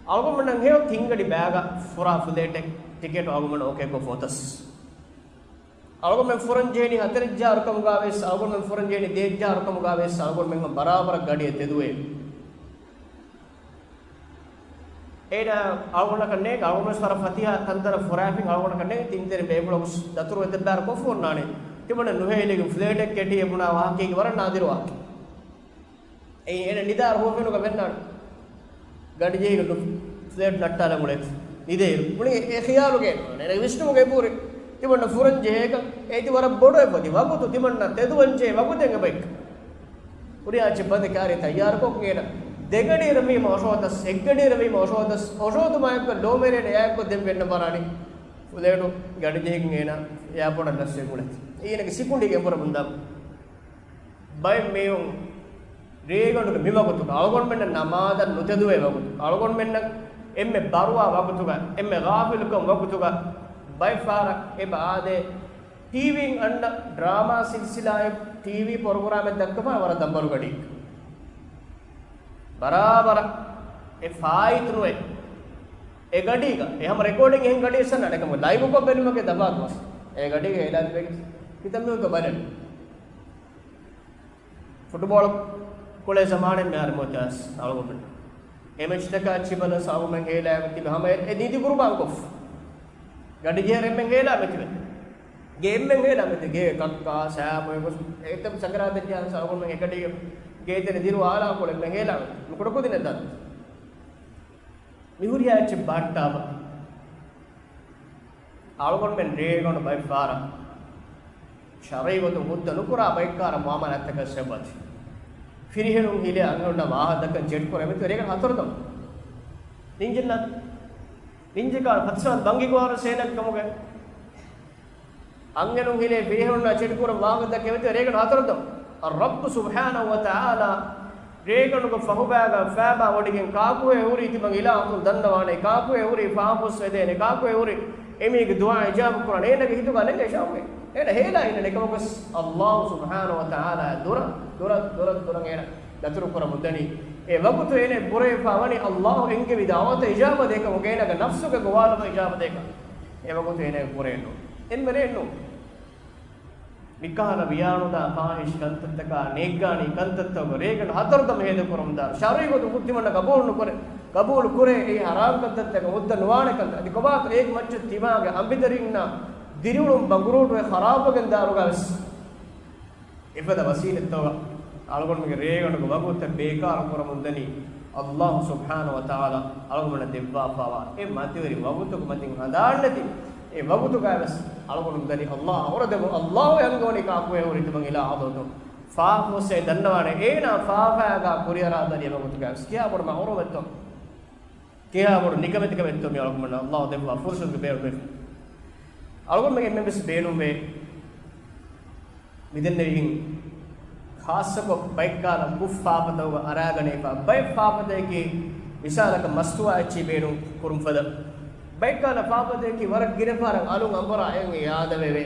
އަޅުގަނޑުމެންނަށް ހެޔޮ ތިންގަޑި ބައިގަ ފުރާ ފްލައިޓެއް ޓިކެޓު އަޅުގަނޑުމެން އޯކޭކޮށް ފޯތަސް. އަޅުގަނޑުމެން ފުރަންޖެހެނީ ހަތަރެއް ހަޒާރު ކަމުގަވެސް، އަޅުގަނޑުމެން ފުރަންޖެހެނީ ދޭއް ހަޒާރު ކަމުގަވެސް، އަޅުގަނޑުމެން ބަރާބަރަށް ގަޑިއެއް ތެދުވޭ. އޭނާ އަޅުގަނޑަކަށް ނޭނގެ، އަޅުގަނޑުވެސް ވަރަށް ފަތިހަ ތަންތަނަށް ފުރާފިން އަޅުގަނޑަކަށް ނޭނގެ، ތިން ތިން ބޭފުޅަކު ދަތުރު އެތައް ބާރަށް ކޮށްފަ އޮންނާނެ. ތިމަންނަ ނުހޭލިގެން ފްލައިޓެއް ކެޓި އެ ބުނާ ވާހަކައިގެ ވަރަށް ނާދިރު ވާހަކަ. އެއީ އޭނަ ނިދާ ރުހުފެނުގަ ވެންނާނެ. ގަޑިޖެހިގެން ފްލައިޓް ނައްޓާލަން އުޅޭތީ. ނިދޭއިރު. މުޅި އެ ޚިޔާލުގައި ނޫން. އޭނަގެ ވިސްނުމުގައި ބުރި. ތިމަންނަ ފުރަންޖެހޭކަން. އޭތި ވަރަށް ބޮޑު އެއް ފަދި ވަގުތު ތިމަންނަ ތެދުވަންޖެހޭ ވަގުތެއް އެބައެއް. ހުރިހާ އެއްޗެއް ބަދެ ކާރި ތައްޔާރުކޮށް އޭނަ ދެގަޑިއިރަށް ވީމަ އޮށޯތަސް، އެއްގަޑިއިރަށް ވީމަ އޮށޯތަސް، އޮށޯދުމާއެކު ލޯމެރޭނެ އާއެކު ދެން ވެންނަ ބަރާނީ. ފުލޭޓު ގަޑިޖެހިގެން އޭނަ އެއާޕޯޓަށް ނައްސެ ގުޅޭ. އޭނަގެ ސިކުނޑީގެ އެނބުރަ ބުންދާ. ބައެއް މީހުން ރޭގަނޑުގެ މި ވަގުތުގަ އަޅުގަނޑުމެންނަށް ނަމާދަށް ނުތެދުވޭ ވަގުތު، އަޅުގަނޑުމެންނަށް އެންމެ ބަރުވާ ވަގުތުގަ، އެންމެ ޣާފިލުކަން ވަގުތުގަ ބައެއް ފަހަރަށް އެބަ އާދޭ، ޓީވީން އަންނަ ޑްރާމާ ސިލްސިލާއެއް، ޓީވީ ޕްރޮގްރާމެއް ދައްކަފާ ވަރަށް ދަނބަރު ގަޑި. ބަރާބަރަށް އެ ފާއިތު ނުވޭ. އެ ގަޑީގަ އެ ހަމަ ރެކޯޑިން އެހެން ގަޑި އެއްސަން ނަޑެކަމު ލައިވްކޮށް ބެލުމަކޭ ދަބާކުވަސް. އެ ގަޑީގަ އޭލާ ލިބޭގެ ކިތަންމެ އޮތޯ ބަލަން. ފުޓުބޯޅަ ކުޅޭ ޒަމާނެއް މިހާރު މޮތާސް އަޅުގަނޑު. އެ މެޗްތަކާ އެއްޗި ބަލަން ސާބުމެން ހޭލާގަ ތިބެ ހަމަ އެ ދީދި ގުރުބާން ކޮށް. ގަޑި ޖެހޭ އެންމެން ހޭލާ މެތިވެ. ގޭ އެންމެން ހޭލާ މެތި. ގޭ ކައްކާ ސާބު އެގޮސް އެތައް ސަކަރާތެއް ޖާން ސާބުމެން އެކަޑީގެ ގޭތެރެ ދިރު އާލާ ކޮޅެ އެންމެން ހޭލާ މެތި. ނުކުޑަކުދިނެއް ދާ. މިހުރިހާ އެއްޗެއް ބާއްޓާބަ. އަޅުގަނޑުމެން ރޭގަނޑު ބައެއް ފަހަރަށް ޝަރުޢީ ގޮތުން ހުއްދަ ނުކުރާ ބައެއްކާރަ މުއާމަލާތްތަކަށް ސަބަބަށް ފިރިހެނުން ހިލޭ އަންހެނުންނާ ވާހަކަ ދައްކަން ޗެޓް ކުރޭ މެތި ރޭގަނޑު ހަތަރު ދަމު. ނިންޖެއްނަ، ނިންޖެކާ ފަތިސާން ބަންގި ގޮވާރު ސޭނަކަމުގެ އަންހެނުން ހިލޭ ފިރިހެނުންނާ ޗެޓް ކުރަން ވާހަކަ ދައްކަން މެތި ރޭގަނޑު ހަތަރު ދަމު. އައްރައްބު ސުބްޙާނަހު ވަ ތަޢާލާ ރޭގަނޑުގެ ފަހުބާގަ ފައިބާ ވޮޑިގެން ކާކުހޭ ހުރީ ތިމަން އިލާހުން ދަންނަވާނެ، ކާކުހޭ ހުރީ ފާފަވެސް ވެދޭނެ، ކާކުހޭ ހުރީ އެމީހެއްގެ ދުޢާ އިޖާބަ ކުރާނެ. އޭނަގެ ހިތުގަ ނެގޭ ޝައުޤެއް. އޭނަ ހޭލާ އިންނަނީ އެކަމަކުވެސް އައްލާހު ސުބްޙާނަހު ވަ ތަޢާލާ ދުރަށް، ދުރަށް، ދުރަށް، ދުރަށް އޭނަ ދަތުރު ކުރަމުން ދަނީ. އެ ވަގުތު އޭނަ ބުރައެއް ފާވަނީ އައްލާހު އެންގެވި ދަޢުވަތަށް އިޖާބަ ދޭކަމުގަ އޭނަގެ ނަފްސުގެ ގޮވާލުމަށް އިޖާބަ ދޭކަމަށް. އެ ވަގުތު އޭނަ ބުރައެއް ނޫން. އެންމެ ރެއެއް ނޫން. މިކަހަލަ ވިޔާނުދާ ފާހިޝް ކަންތައްތަކާ ނޭއްގާނީ ކަންތައްތަކުގަ ރޭގަނޑު ހަތަރު ދަމު ހޭދަކުރަމުންދާ ޝަރުޢީ ގޮތުން ތިމަންނަ ގަބޫލު ނުކުރޭ، ގަބޫލު ކުރޭ އެއީ ހަރާމް ކަންތައްތަކަށް ހުއްދަ ނުވާނެ ކަންތައް. އަދި ކޮބާތޯ އޭގެ މައްޗަށް ތިމާގެ އަނބިދަރިންނާ ދިރިއުޅުން ބަނގުރޫޓުވެ ޚަރާބުވެގެން ދާއިރުގަވެސް އެފަދަ ވަސީލަތްތަކުގަ އަޅުގަނޑުމެންގެ ރޭގަނޑުގެ ވަގުތުތައް ބޭކާރު ކުރަމުންދަނީ. އައްލާހު ސުބްޙާނަހު ވަ ތަޢާލާ އަޅުގަނޑަށް ދެއްވާފައިވާ އެ މަތިވެރި ވަގުތުގެ މަތިން ހަނދާންނެތި އެ ވަގުތުގަވެސް އަޅުގަނޑު ދަނީ އައްލާހަށް އަނބުރާ ދެމުން. އައްލާހު އެ އަންގަވަނީ ކާކުހޭ ހުރީ ތިމަން އިލާހު ޙަޟްރަތުން ފާފަވެސް އެ ދަންނަވާނެ. އޭނާ ފާފައިގަ ކުރިއަރާ ދަނީ އެ ވަގުތުގަވެސް. ކިހާ ބޮޑު މަޙްރޫމެއްތޯ. ކިހާ ބޮޑު ނިކަމެތިކަމެއްތޯ މި އަޅުގަނޑުމެންނަށް އައްލާހު ދެއްވާ ފުރުޞަތުގެ ބޭނުމެއް. އަޅުގަނޑުމެން އެންމެންވެސް ބޭނުންވޭ މިދެންނެވިހެން ޚާއްޞަކޮށް ބައެއްކާލަ ކުށް ފާފަތަކުގަ އަރާގަނެވިފަ ބައެއް ފާފަތަކަކީ މިސާލަކަށް މަސްތުވާ އެއްޗިހި ބޭނުން ކުރުން ފަދަ ބައެއްކާލަ ފާފަތަކަކީ ވަރަށް ގިނަ ފަހަރަށް އަލުން އަނބުރާ އެނގޭ އާދަވެވޭ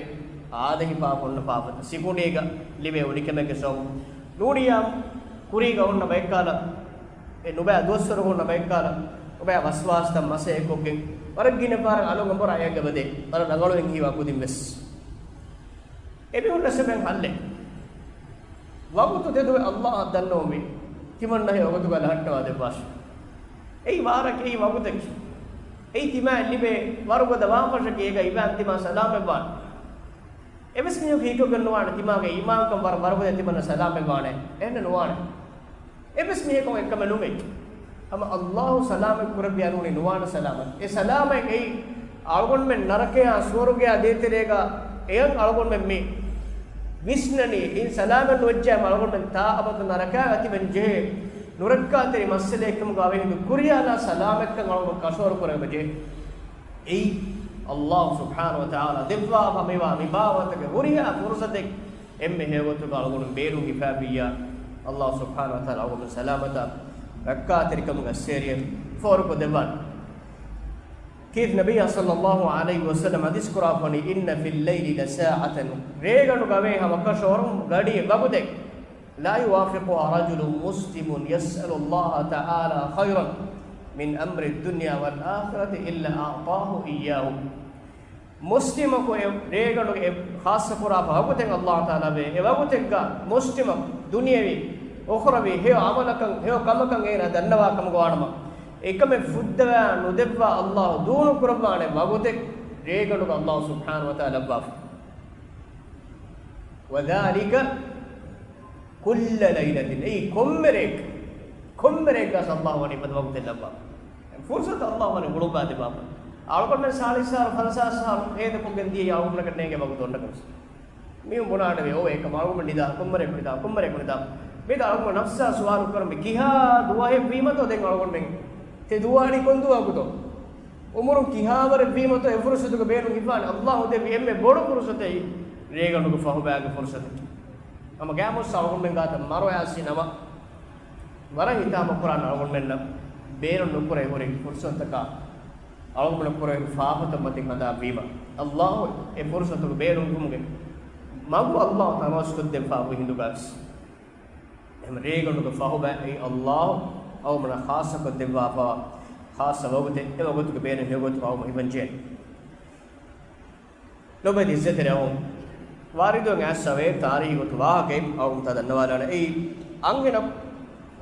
އާދަހި ފާފަ ހުންނަ ފާފަތައް ސިކުނޑީގަ ލިބޭ އުނިކަމެއްގެ ސަބަބުން ނޫނިއްޔާ ކުރީގަ ހުންނަ ބައެއްކާލަ އެ ނުބައި ދުވަސްވަރު ހުންނަ ބައެއްކާލަ ނުބައި ވަސްވާސްތައް މަސައްކަތްކޮށްގެން ވަރަށް ގިނަ ފަހަރަށް އަލުން އަނބުރާ އެނގަވަދޭ ވަރަށް ރަނގަޅުވެން ހީވާ ކުދިން ވެސް. އެމީހުންނަށް ސެބެން ހައްލެއް. ވަގުތު ތެދުވެ އައްލާހަށް ދަންނަވަމޭ ތިމަންނަ ހެޔޮ ވަގުތުގަ ލަހައްޓަވާ ދެއްވާށި. އެއީ ވާރަކެއް، އެއީ ވަގުތަކީ. އެއީ ތިމާއަށް ލިބޭ ވަރުގަދަ ވާހަކަފަށަކީ އޭގަ އިވާން ތިމާ ސަލާމަތްވާނެ. އެވެސް މީހަކު ހީކޮށްގެން ނުވާނެ ތިމާގެ އީމާންކަން ވަރަށް ވަރުގަދަ ތިމަންނަ ސަލާމަތްވާނެ. އެހެން ނުވާނެ. އެއްވެސް މީހަކު އެއްކަމެއް ނުމެ. ހަމަ އައްލާހު ސަލާމަތް ކުރެއްވިޔާ ނޫނީ ނުވާނެ ސަލާމަތް. އެ ސަލާމަތް އެއީ އަޅުގަނޑުމެން ނަރަކަޔާ ސުވަރުގެޔާ ދޭތެރޭގަ އެޔަން އަޅުގަނޑުމެން މި ވިސްނަނީ. އިން ސަލާމަތް ނުވެއްޖެ ހަމަ އަޅުގަނޑުމެން ތާ އަބަދު ނަރަކަޔާ އަތިވެން ޖެހޭ. ނުރައްކާތެރި މައްސަލައެއްކަމުގަ އަވަހެދު ކުރިޔާލާ ސަލާމަތްކަން އަޅުގަނޑު ކަށަވަރު ކުރެވޭ. އެއީ ﷲ ސުބްޙާނަހޫ ވަތަޢާލާ ދެއްވާފަ މިވާ މި ބާވަތުގެ ހުރިހާ ފުރުޞަތެއް އެންމެ ހެޔޮގޮތުގަ އަޅުގަނޑު ބޭނުން ހިފާބިއްޔާ، ﷲ ސުބްޙާނަހޫ ވަތަޢާލާ އަޅުގަނޑު ސަލާމަތާ ރައްކާތެރިކަމުގެ އައްސޭރިއަށް ފޯރުކޮށްދެއްވާނެ. ކީރިތި ނަބިއްޔާ ޞައްލައްލާހު ޢަލައިހި ވަސައްލަމަ ޙަދީޘް ކުރާފަނީ، إن في الليل لساعة، ރޭގަނޑުގަ އަވޭ ހަމަކަށަވަރުން ގަޑިއެއް ވަގުތެއް، لا يوافقها رجل مسلم يسأل الله تعالى خيرا من أمر الدنيا والآخرة إلا أعطاه إياه. މުސްލިމަކު އެ ރޭގަނޑުގެ އެ ޚާއްޞަކުރާފަ ވަގުތެއް ﷲ ތަޢާލާ ވޭ. އެ ވަގުތެއްގަ މުސްލިމަކު ދުނިޔެވީ އުޚްރަވީ ހެޔޮ ޢަމަލަކަށް ހެޔޮ ކަމަކަށް އޭނާ ދަންނަވާ ކަމުގަ ވާނަމަ، އެކަމެއް ފުއްދަވާ ނުދެއްވާ ﷲ ދޫނުކުރައްވާނެ ވަގުތެއް ރޭގަނޑުގަ ﷲ ސުބްޙާނަހޫ ވަތަޢާލާ ލައްވާފަ. وذلك كل ليلة، އެއީ ކޮންމެ ރެއެއް، ކޮންމެ ރެއެއްގަ ﷲ ވަނީ އެފަދަ ވަގުތެއް ލައްވާފަ. ފުރުޞަތު ﷲ ވަނީ ގުޅުއްވާ ދެއްވާފަ. އަޅުގަނޑުމެން ސާޅީސް އަހަރު ފަންސާސް އަހަރު ހޭދަކޮށްގެން ދިޔައީ އަޅުގަނޑަކަށް ނޭނގޭ ވަގުތު އޮންނަކަން. މީހުން ބުނާނެވެ، އޯ އެކަމަ އަޅުގަނޑު ނިދާ، ކޮންމެ ރެއަކު ނިދާ، ކޮންމެ ރެއަކު ނިދާ. މިދާ އަޅުގަނޑު ނަފްސާ ސުވާލު ކުރަން މި ކިހާ ދުވަހެއް ވީމަތޯ ދެން އަޅުގަނޑުމެން ތި ދުވާނީ ކޮން ދުވަހަކުތޯ؟ އުމުރުން ކިހާވަރެއް ވީމަތޯ އެ ފުރުޞަތުގެ ބޭނުން ހިފާނެ؟ ﷲ ދެއްވި އެންމެ ބޮޑު ފުރުޞަތެއް ރޭގަނޑުގެ ފަހުބައިގެ ފުރުޞަތަކީ. ހަމަ ގައިމުވެސް އަޅުގަނޑުމެން ގާތަށް މަރުވެ އައިސް ނަމަ، ވަރަށް ހިތާމަކުރާނެ އަޅުގަނޑުމެންނަށް ބޭނުން ނުކުރެވޭ ހުރި ފުރުޞަތަކާ އަޅުގަނޑުމެން ކުރެވޭ ހުރި ފާފަތައް މަތިން ހަނދާން ވީމަ، ﷲ އެ ފުރުޞަތުގެ ބޭނުން ކުރުމުގެ މަގު ﷲ ތަނަވަސްކޮށްދެއްވާ ހުރި ހިނދުގަސް. އެހެން ރޭގަނޑުގެ ފަހުބައި ﷲ އަޅުގަނޑަށް ޚާއްޞަކޮށްދެއްވާފަ ޚާއްޞަ ވަގުތެއް، އެ ވަގުތުގެ ބޭނުން ހެޔޮގޮތުގަ އަޅުގަނޑު ހިފަންޖެހޭ. ލޮބުވެތި އިއްޒަތްތެރި އަޚުން، ވާރިދުވެން އައިސް އަވޭ ތާރީހީ ގޮތު ވާހަކައެއް އަޅުގަނޑު ދަންނަވާލާނެ. އެއީ އަންހެނަކު،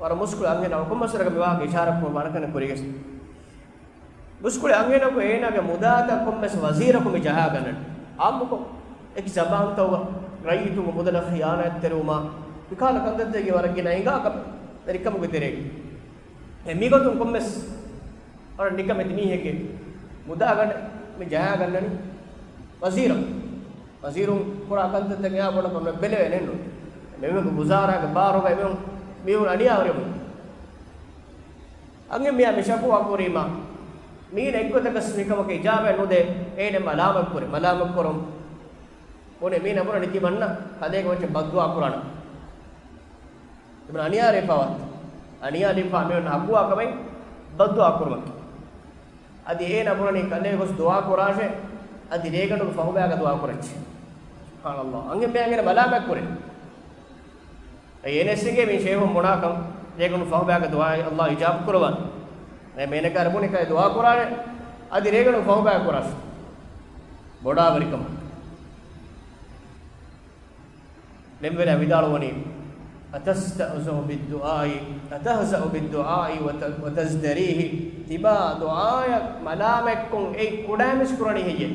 ވަރަށް މުސްކުޅި އަންހެނަކު ކޮންމެސް ވަރަކަށް މި ވާހަކަ އިޝާރާތް ކުރަން ވާނެ ކަން ކުރިގެން. މުސްކުޅި އަންހެނަކު އޭނާގެ މުދާތައް ކޮންމެސް ވަޒީރަކު މި ޖަހާގަންނަނީ. އާއްމުކޮށް އެކި ޒަބާންތަކުގަ ރައްޔިތުންގެ މުދަލަށް ޚިޔާނާތްތެރިވުމާ، މިކަހަލަ ކަންތައްތަކެއް ވަރަށް ގިނަ އެނގާ ކަމެއް ރިކަމުގެ ތެރޭގަ. އެ މިގޮތުން ކޮންމެސް ވަރަށް ނިކަމެތި މީހެއްގެ މުދާ ގަނޑެއް މި ޖަހާގަންނަނީ ވަޒީރަކު. ވަޒީރުން ކުރާ ކަންތައްތަކެއް އާ ބޮޑަކަށް ބެލެވޭނެއްނު. މިހެން ވުޒާރާގެ ބާރުގައި މީހުން، މީހުން އަނިޔާވެރިވުން. އަންހެން މީހާ މި ޝަކުވާ ކުރީމާ، މީނަ އެއްގޮތަކަސް މިކަމަކަށް އިޖާބަ ނުދޭ، އޭނަ މަލާމަތްކުރޭ، މަލާމަތްކުރުން. ބުނެ މީނަ ބުނަނީ ތިމަންނަ ކަލޭގެ މައްޗަށް ބައްދުޢާ ކުރާނަން. ތިމަން އަނިޔާރޭ ފާވަތް. އަނިޔާ ލިބިފާ މީހުން ހައްގުވާ ކަމެއް ބައްދުޢާ ކުރުމަކީ. އަދި އޭނަ ބުނަނީ ކަލޭ ގޮސް ދުޢާ ކުރާށޭ، އަދި ރޭގަނޑުގެ ފަހުބައިގަ ދުޢާ ކުރައްޗޭ. ސުބްޙާނައްލާހް. އަންހެން މީހާ އަންހެނަށް މަލާމަތް ކުރޭ. އެ އޭނަ އެސްއެގޭ މި ޝޭހުން ބުނާކަން ރޭގަނޑު ފަހުބައިގަ ދުޢާ ﷲ އިޖާބަ ކުރަވާނެ. އެ މޭނަކާރަ ބުނި ކަލޭ ދުޢާ ކުރާނެ، އަދި ރޭގަނޑު ފަހުބައި ކުރާށޭ. ބޮޑާވެރިކަމަށް. ލެންވެރާ ވިދާޅުވަނީ، أتستهزأ بالدعاء، أتهزأ بالدعاء وت-، وتزدريه، ތިބާ ދުޢާއަށް މަލާމަތްކޮށް އެއީ ކުޑައިމީސް ކުރަނީ ހެއްޔޭ؟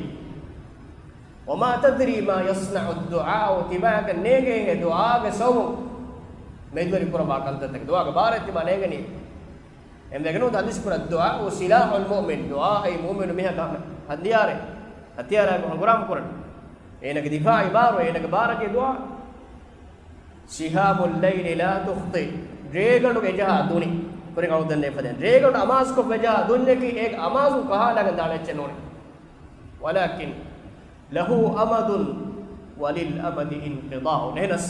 وما تدري ما يصنع الدعاء، ތިބާއަކަށް ނޭނގޭ އެ ދުޢާގެ ސަބަބުން މެދުވެރި ކުރައްވާ ކަންތައްތަކެއް. ދުޢާގެ ބާރަށް ތިބާ ނޭނގެނީ. އެންމެގަނޑު ޙަދީޘް ކުރާ، الدعاء سلاح المؤمن، ދުޢާ އެއީ މުއުމިނު މީހާގެ ހަތިޔާރެއް، ހަތިޔާރާއެކު ހަނގުރާމަ ކުރަން. އޭނަގެ ދިފާޢީ ބާރު، އޭނަގެ ބާރަކީ ދުޢާ. سهام الليل لا تخطئ، ރޭގަނޑުގެ އެޖަހާ ދުނި. ކުރިން އަޅުގަނޑު ދެންނެވި ފަދައިން. ރޭގަނޑު އަމާޒުކޮށް ވެޖަހާ ދުންޏަކީ އޭގެ އަމާޒުން ކަހާލަގެން ދާނެ އެއްޗެއް ނޫނޭ. ولكن له أمد وللأمد انقضاء. އެހެނަސް،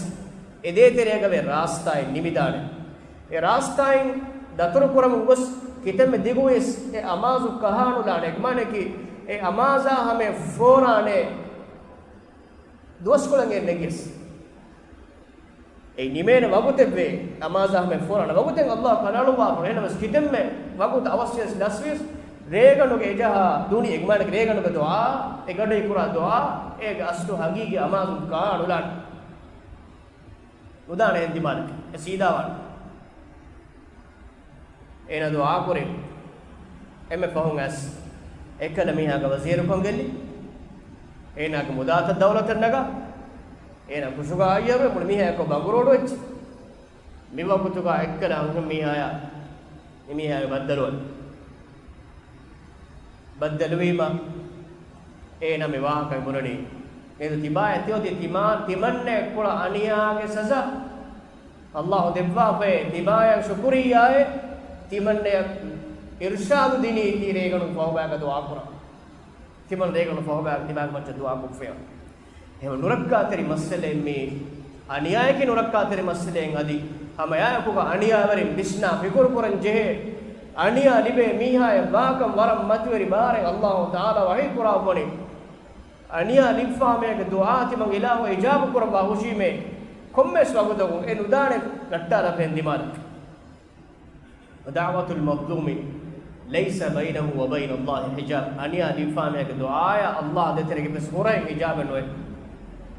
އެ ދޭތެރޭގަވެ ރާސްތާއެއް ނިމިދާނެ. އެ ރާސްތާއިން ދަތުރުކުރަމުން ގޮސް، ކިތަންމެ ދިގުވިޔަސް އެ އަމާޒު ކަހާނުލާނެ. އެކަމާނަކީ، އެ އަމާޒާ ހަމަޔަށް ފޯރާނެ ދުވަސްކޮޅެއް އެ ނެގިޔަސް. އެ ނިމޭނެ ވަގުތެއްވޭ، އަމާޒާ ހަމަޔަށް ފޯރާނެ ވަގުތެއް ﷲ ކަނޑައަޅުއްވާފަ. އެހެނަސް ކިތަންމެ ވަގުތު އަވަސްވިޔަސް ލަސްވިޔަސް، ރޭގަނޑުގެ އެޖަހާ ދުނި، އެކަމާނަކީ ރޭގަނޑުގެ ދުޢާ، އެ ގަޑުއި ކުރާ ދުޢާ، އޭގެ އަސްލު ހަގީގީ އަމާޒުން ކާނުލާނެ. ނުދާނެ އެން ދިމާލަކަށް. އެ ސީދާވާނެ. އޭނާ ދުޢާ ކުރި. އެންމެ ފަހުން އައިސް އެއްކަލަ މީހާގެ ވަޒީރުކަން ގެއްލި. އޭނާގެ މުދާތައް ދައުލަތަށް ނަގާ. އޭނާ ކުށުގަ އައްޔަވެ މުޅި މީހާ އެއްކޮށް ބަނގުރޯޑު ވެއްޖެ. މި ވަގުތުގަ އެއްކަލަ އަންހެން މީހާޔާ އެ މީހާގެ ބައްދަލުވަން. ބައްދަލުވީމަ އޭނާ މި ވާހަކަ ބުނަނީ. އޭދު ތިބާ އެތިއޮތީ ތިމާ-، ތިމަންނަ އެއްކޮޅަށް އަނިޔާގެ ސަޒާ. އައްލާހު ދެއްވާފައި ތިމާޔަށް ޝުކުރިއްޔާއެ، ތިމަންނަޔަށް އިރްޝާދު ދިނީ ތީ ރޭގަނޑު ފަހުބާގަ ދުޢާ ކުރަން. ތިމަން ރޭގަނޑު ފަހުބާގަ ތިމާގެ މައްޗަށް ދުޢާ ކޮށްފައި. އެހެން ނުރައްކާތެރި މައްސަލައެއް މީ. އަނިޔާއަކީ ނުރައްކާތެރި މައްސަލައެއް. އަދި ހަމައެއާއެކުގަ އަނިޔާވެރިން ވިސްނާ ފިކުރު ކުރަން ޖެހޭ، އަނިޔާ ލިބޭ މީހާޔަށް ވާކަން ވަރަށް މަތިވެރި ބާރެއް އައްލާހު ތަޢާލާ ވަޙީ ކުރާ ބުނި. އަނިޔާ ލިބިފާމޭގެ ދުޢާ ތިމަން އިލާހު އިޖާބަ ކުރައްވާ ހުށީމޭ، ކޮންމެސް ވަގުތަކުން އެ ނުދާނެ ރައްޓާލަފޭން ދިމާލަށް. ودعوة المظلوم ليس بينه وبين الله حجاب. އަނިޔާ ލިބިފާމޭގެ ދުޢާޔާ އައްލާހު ދޭތެރޭގަ އެއްވެސް ހުރަހެއް ހިޖާބެއް ނުވޭ.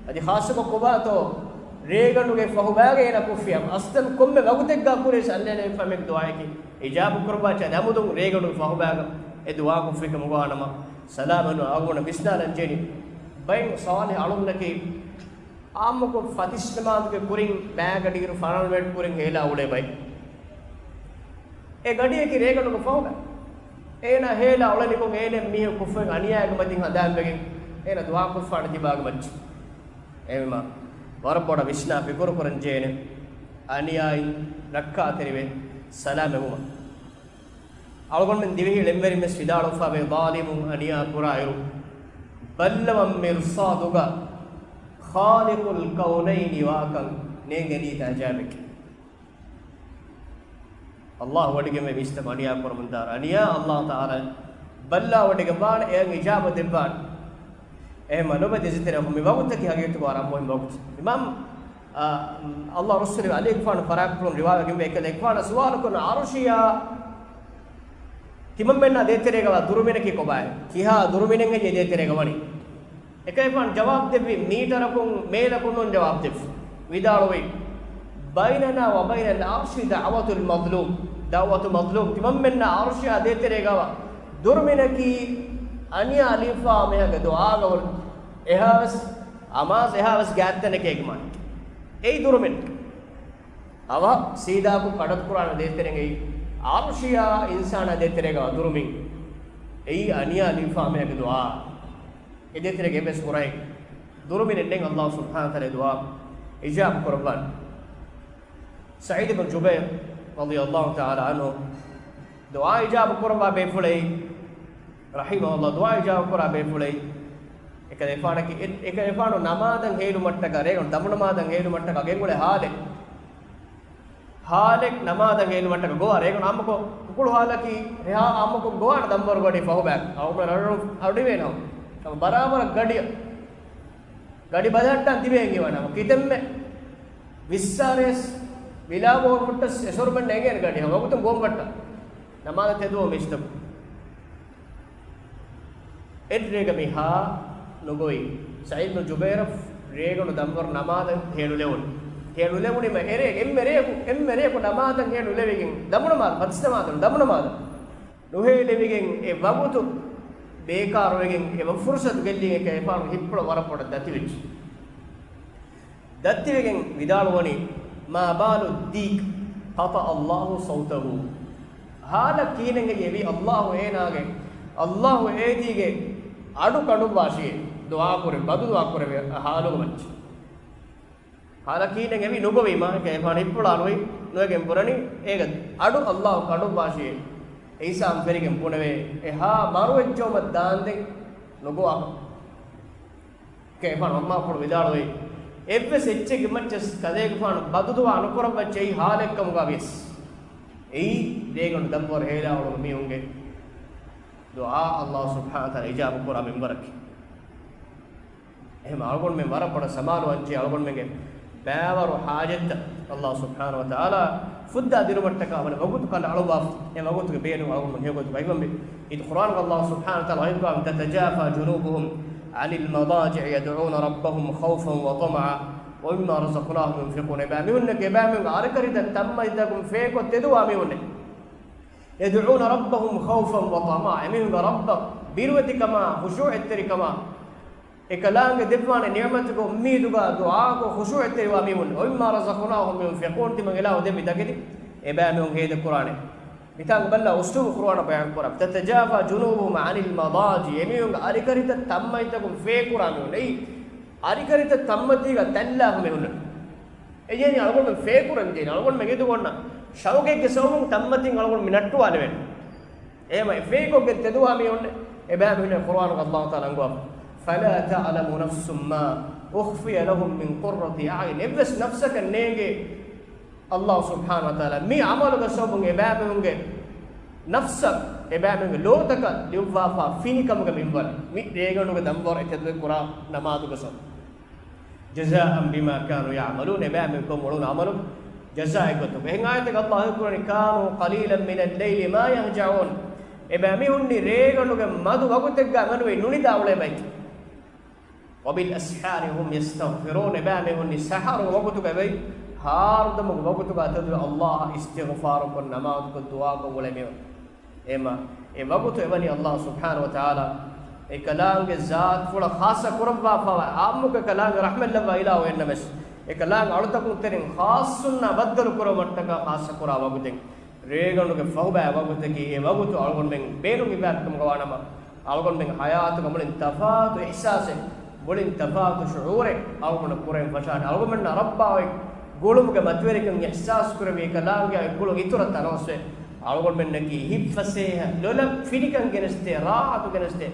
އަދި ޚާއްޞަކޮށް ކޮބާތޯ ރޭގަނޑުގެ ފަހުބާގަ އޭނަ ކުށްފިޔާ އަސްލަން ކޮންމެ ވަގުތެއްގަ ކުރިޔަސް އަނިޔާ ލިބިފާމޭގެ ދުޢާޔަކީ އިޖާބަ ކުރައްވާ އެއްޗެއް ނަމަދު ރޭގަނޑުގެ ފަހުބާގަ އެ ދުޢާ ކޮށްފިކަމުގަ ނަމަ ސަލާމަތް އަޅުގަނޑަށް ވިސްނާލަން ޖެހެނީ. ބައެއް ޞާލިޙު އަޅުންނަކީ އާއްމުކޮށް ފަތިސް ނަމާދުގެ ކުރިން ބައިގަޑިއިރު ފަރާންވެއްޓި ކުރިން ހޭލާ އުޅޭ ބައެއް. އެ ގަޑިއަކީ ރޭގަނޑުގެ ފަހުގަ. އޭނާ ހޭލާ އުޅެނިކޮށް އޭނަ މީހަކު ކުށްފަތް އަނިޔާގެ މަތިން ހަނދާންވެގެން އޭނަ ދުޢާ ކޮށްފާނެ ތިބާގެ މައްޗަށް. އެހެންވީމާ ވަރަށް ބޮޑަށް ވިސްނާ ފިކުރު ކުރަން ޖެހޭނެ އަނިޔާއިން ރައްކާތެރިވެ ސަލާމަތްވުމަށް. އަޅުގަނޑުމެން ދިވެހި އެންމެ ރިމެސް ވިދާޅުވެފައިވޭ، ޟާލިމުން އަނިޔާ ކުރާއިރު، ބައްލަވަން މިރްޞާދުގަ ޚާލިޤުލް ކައުނައިނި ވާކަން ނޭނގެނީތަ އަޖާބެކޭ. އައްލާހު ވަޑިގެންވޭ މީސްތަކު އަނިޔާ ކުރަމުން ދާރަ އަނިޔާ އައްލާހު ތަޢާލާ ބައްލަވަޑިގެންވާނެ، އެޔަށް އިޖާބަ ދެއްވާނެ. އެހެންމަ ނުބެ ދެސިތެރެ މި ވަގުތަކީ ހަގީގަތުގަ ވަރަށް މުހިންމު ވަގުތެއް. އިމާމް، އާ، އައްލާހު ރަސޫލު ޢަލީގެފާނު ފަރާތްޕުޅުން ރިވާވެގެންވޭ އެކަލޭގެފާނަށް ސުވާލުކުރަން ޢަރުޝިޔާ ތިމަންމެންނާ ދޭތެރޭގަވާ ދުރުމިނަކީ ކޮބާހޭ؟ ކިހާ ދުރުމިނެއްހެއްޔޭ ދޭތެރޭގަ ވަނީ؟ އެކަލޭގެފާނު ޖަވާބު ދެއްވި މީޓަރަކުން މޭލަކުން ނޫން ޖަވާބު ދެއްވި. ވިދާޅުވީ، بيننا وبين العرش دعوة المظلوم. ދަޢުވަތު މަޒްލޫމް. ތިމަންމެންނާ ޢަރުޝިޔާ ދޭތެރޭގަވާ ދުރުމިނަކީ އަނިޔާ ލިބިފާ މީހާގެ ދުޢާގަ ހުރި އެހާވެސް އަމާޒު އެހާވެސް ގާތްތަނެކޭ މާނަ. އެއީ ދުރުމިން. އަވަހަށް ސީދާކޮށް ކަޑައްތު ކުރާނެ ދޭތެރެއިން އެއީ ޢަރުޝިޔާ އިންސާނާ ދޭތެރޭގަ ދުރުމިން. އެއީ އަނިޔާ ލިބިފާ މީހާގެ ދުޢާ. އެ ދޭތެރޭގަ އެއްވެސް ހުރަހެއް ދުރުމިނެއް ނެތް އައްލާހު ސުބްޙާނަހޫ ވަތަޢާލާ ދުޢާ އިޖާބަ ކުރައްވާން. ސަޢީދު ބިން ޖުބައިރު ރަޟިޔައްލާހު ތަޢާލާ ޢަންހު ދުޢާ އިޖާބަ ކުރައްވާ ބޭފުޅެއް، ރަޙިމަހުﷲ، ދުޢާ އިޖާބަ ކުރާ ބޭފުޅެއް. އެކަލޭގެފާނަކީ، އެ، އެކަލޭގެފާނު ނަމާދަށް ހޭލުމަށްޓަކާ، ރޭގަނޑު ދަމުނަމާދަށް ހޭލުމަށްޓަކާ ގެންގުޅޭ ހާލެއް. ހާލެއް ނަމާދަށް ހޭލުމަށްޓަކާ ގޮވާ ރޭގަނޑު އާއްމުކޮށް ކުކުޅު ހާލަކީ، ރެހާ އާއްމުކޮށް ގޮވާނެ ދަންވަރު ގަޑި ފަހުބާ. އަޅުގަނޑު ރަޑު އަޑުއިވޭނަމަ. ހަމަ ބަރާބަރަށް ގަޑިއަށް. ގަޑި ބަލަހައްޓާން ތިބޭ އެނގިވާނަމަ. ކިތަންމެ ވިއްސާރޭސް ވިލާ ބޯރު ހުއްޓަސް އެސޮރުމެން ނޭނގޭނެ ގަޑި. ހަމަ ވަގުތުން ގޮވަން ބައްޓާ. ނަމާދަށް ތެދުވަމުން މީސްތަކު. އެއްރޭގަ މި ހާ ނުގޮވި. ސަޢީދު ބިން ޖުބައިރަށް ރޭގަނޑު ދަންވަރު ނަމާދަށް ހޭނުލެވުނު. ހޭނުލެވުނީމަ އެރޭ، އެންމެ ރެޔަކު، އެންމެ ރެޔަކު ނަމާދަށް ހޭނުލެވިގެން، ދަމުނަމާދަށް، ފަތިސް ނަމާދަށް، ދަމުނަމާދަށް ނުހޭލެވިގެން އެ ވަގުތު ބޭކާރުވެގެން އެ ފުރުޞަތު ގެއްލި އެކަލޭގެފާނު ހިތްޕުޅަށް ވަރަށް ބޮޑަށް ދަތިވެއްޖެ. ދަތިވެގެން ވިދާޅުވަނީ، ما بال الديك قطع الله صوته. ހާލަށް ކިހިނެއް އެވީ އައްލާހު އޭނާގެ، އައްލާހު އޭދީގެ އަޑު ކަނޑުއްވާށިއޭ، ދުޢާކުރެ، ބަދު ދުޢާކުރެވޭ ހާލުގެ މައްޗަށް. ހާލަށް ކިހިނެއް އެވީ ނުގޮވީމާ، އެކަލޭގެފާނު ހިތްޕުޅާ ނުވި، ނުވެގެން ބުނަނީ، އޭގެ އަޑު އައްލާހު ކަނޑުއްވާށިއޭ. އީސާން ފެރިގެން ބުނެވޭ، އެ ހާ މަރުވެއްޖައުމަށް ދާންދެން ނުގޮވާ. އެކަލޭގެފާނު އައްމާފުޅު ވިދާޅުވީ، އެއްވެސް އެއްޗެއްގެ މައްޗަށް ކަލޭގެފާނު ބަދުދުޢާ ނުކުރައްވައްޗޭ އެއީ ހާލެއްކަމުގަ ވިޔަސް. އެއީ ރޭގަނޑު ދަންވަރު ހޭލާ އުޅުނު މީހުންގެ ދުޢާ އައްލާހު ސުބްޙާނަހޫ ވަތަޢާލާ އިޖާބަ ކުރާ މިންވަރަކީ. އެހެން އަޅުގަނޑުމެން ވަރަށް ބޮޑަށް ސަމާލުވާންޖެހޭ އަޅުގަނޑުމެންގެ ބައިވަރު ހާޖަތްތައް އައްލާހު ސުބްޙާނަހޫ ވަތަޢާލާ ފުއްދާ ދިނުމަށްޓަކާ ވަނަ ވަގުތު ކަނޑައަޅުއްވާފަ. އެ ވަގުތުގެ ބޭނުން އަޅުގަނޑު ހެޔޮގޮތުގަ އިވަންވީ. އިދު ޤުރްއާނުގަ އައްލާހު ސުބްޙާނަހޫ ވަތަޢާލާ ވަޙީކުރާ، تتجافى جنوبهم عن المضاجع يدعون ربهم خوفا وطمعا ومما رزقناهم ينفقون. އެބައިމީހުންނަކީ އެބައިމީހުންގެ އަރިކަރިތައް ތަންމަތިތަކުން ފޭކޮށް ތެދުވާ މީހުންނޭ. يدعون ربهم خوفا وطمعا، އެމީހުންގެ ރައްބަށް ބިރުވެތިކަމާ، ޚުޝޫޢަތްތެރިކަމާ، އެކަލާނގެ ދެއްވާނެ ނިޢުމަތުގެ އުއްމީދުގަ ދުޢާކޮށް ޚުޝޫޢަތްތެރިވާ މީހުން. ومما رزقناهم ينفقون، ތިމަން އިލާހު ދެއްވި ތަކެތި އެބައިމީހުން ހޭދަކުރާނެ. މިތާނގަ ބައްލަ އުސްލޫބު ޤުރްއާނަށް ބަޔާން ކުރާ، تتجافى جنوبهم عن المضاجع، އެމީހުންގެ އަރިކަރިތައް ތަންމަތިތަކުން ފޭކުރާ މީހުން. އެއީ އަރިކަރިތައް ތަންމަތީގަ ތަންލާފަ މީހުން. އެހެން އަޅުގަނޑު ފޭކުރަން ޖެހޭނެ. އަޅުގަނޑުމެން އެދުގޮންނަ ޝައުގެއްގެ ސަބަބުން ތަންމަތިން އަޅުގަނޑު މި ނައްޓުވާލެވެން. އެހެމަ އެ ފޭކޮށްގެން ތެދުވާ މީހުން އެބައިމީހުން ޤުރުއާނުގަ ﷲ ތަޢާލާ އަންގަވާފަ، فلا تعلم نفس ما أخفي لهم من قرة أعين. އެއްވެސް ނަފްސަކަށް ނޭނގޭ ﷲ ސުބްޙާނަހޫ ވަތަޢާލާ މި ޢަމަލުގެ ސަބަބުން އެބައިމީހުންގެ ނަފްސަށް، އެބައިމީހުންގެ ލޯތަކަށް ލިޔުއްވާފާ ފިނިކަމުގެ މިންވަރު، މި ރޭގަނޑުގެ ދަންވަރު އެ ތެދުވެ ކުރާ ނަމާދުގެ ސަބަބުން. جزاء بما كانوا يعملون، އެބައިމީހުން ކޮށް އުޅުނު ޢަމަލު ޖަޒާއެއް ގޮތުގަ. އެހެން އާޔަތެއްގަ ﷲ ކުރަނީ، كانوا قليلا من الليل ما يهجعون، އެބައިމީހުންނީ ރޭގަނޑުގެ މަދު ވަގުތެއްގަ މެނުވެ ނުނިދާ އުޅޭ ބައެއް. وبالأسحار هم يستغفرون، އެބައިމީހުންނީ ސަޙަރު ވަގުތުގަ އެބައި ހާރުދަމުގެ ވަގުތުގަ ތެދުވެ ﷲ އަށް އިސްތިޣުފާރުކޮށް ނަމާދުކޮށް ދުޢާކޮށް އުޅޭ މީހުން. އެހެމަ އެ ވަގުތު އެވަނީ ﷲ ސުބްޙާނަހޫ ވަތަޢާލާ އެކަލާނގެ ޒާތުފުޅަށް ޚާއްޞަ ކުރައްވާފައިވާ ޢާއްމުކޮށް އެކަލާނގެ ރަޙްމަތް ލައްވާ އިލާހު އިންނަމެސް، އެކަލާނގެ އަޅުތަކުން ތެރެއިން ޚާއްޞުންނާ ބައްދަލު ކުރުމަށްޓަކާ ޚާއްޞަ ކުރާ ވަގުތެއް. ރޭގަނޑުގެ ފަހުބައި ވަގުތަކީ އެ ވަގުތު އަޅުގަނޑުމެން ބޭނުން އިބާދަތްކަމުގަ ވާނަމަ، އަޅުގަނޑުމެން ޙަޔާތުގަ މުޅިން ތަފާތު އިޙްސާސެއް، މުޅިން ތަފާތު ޝުޢޫރެއް އަޅުގަނޑަށް ކުރެވެން ފަށާނެ. އަޅުގަނޑުމެންނަށް ރައްބާ އޮތް ގުޅުމުގެ މަތިވެރިކަން އިޙްސާސް ކުރެވި އެކަލާނގެ އޮތް ގުޅުން އިތުރަށް ތަނަވަސްވެ، އަޅުގަނޑުމެންނަކީ ހިތްފަސޭހަ ލޮލަށް ފިނިކަން ގެނެސްދޭ، ރާޙަތު ގެނެސްދޭ،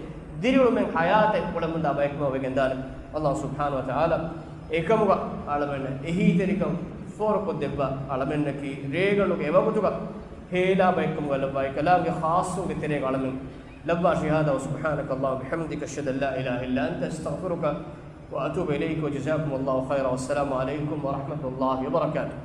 ދިރިއުޅުމެއް ޙަޔާތެއް އުޅެމުންދާ ބަޔަކު ވެގެންދާނެ. ﷲ ސުބްޙާނަހޫ ވަތަޢާލާ އެކަމުގަ އަޅަމެންނަށް އެހީތެރިކަން ފޯރުކޮށްދެއްވާ، އަޅަމެންނަކީ ރޭގަނޑުގެ އެވަގުތުގަ ހޭލާ ބައެއްކަމުގަ ލައްވާ އެކަލާނގެ ޚާއްޞުންގެ ތެރޭގަ އަޅަމެން ލައްވާށި. هذا وسبحانك اللهم وبحمدك، أشهد أن لا إله إلا أنت، أستغفرك وأتوب إليك، وجزاكم الله خيرا، والسلام عليكم ورحمة الله وبركاته.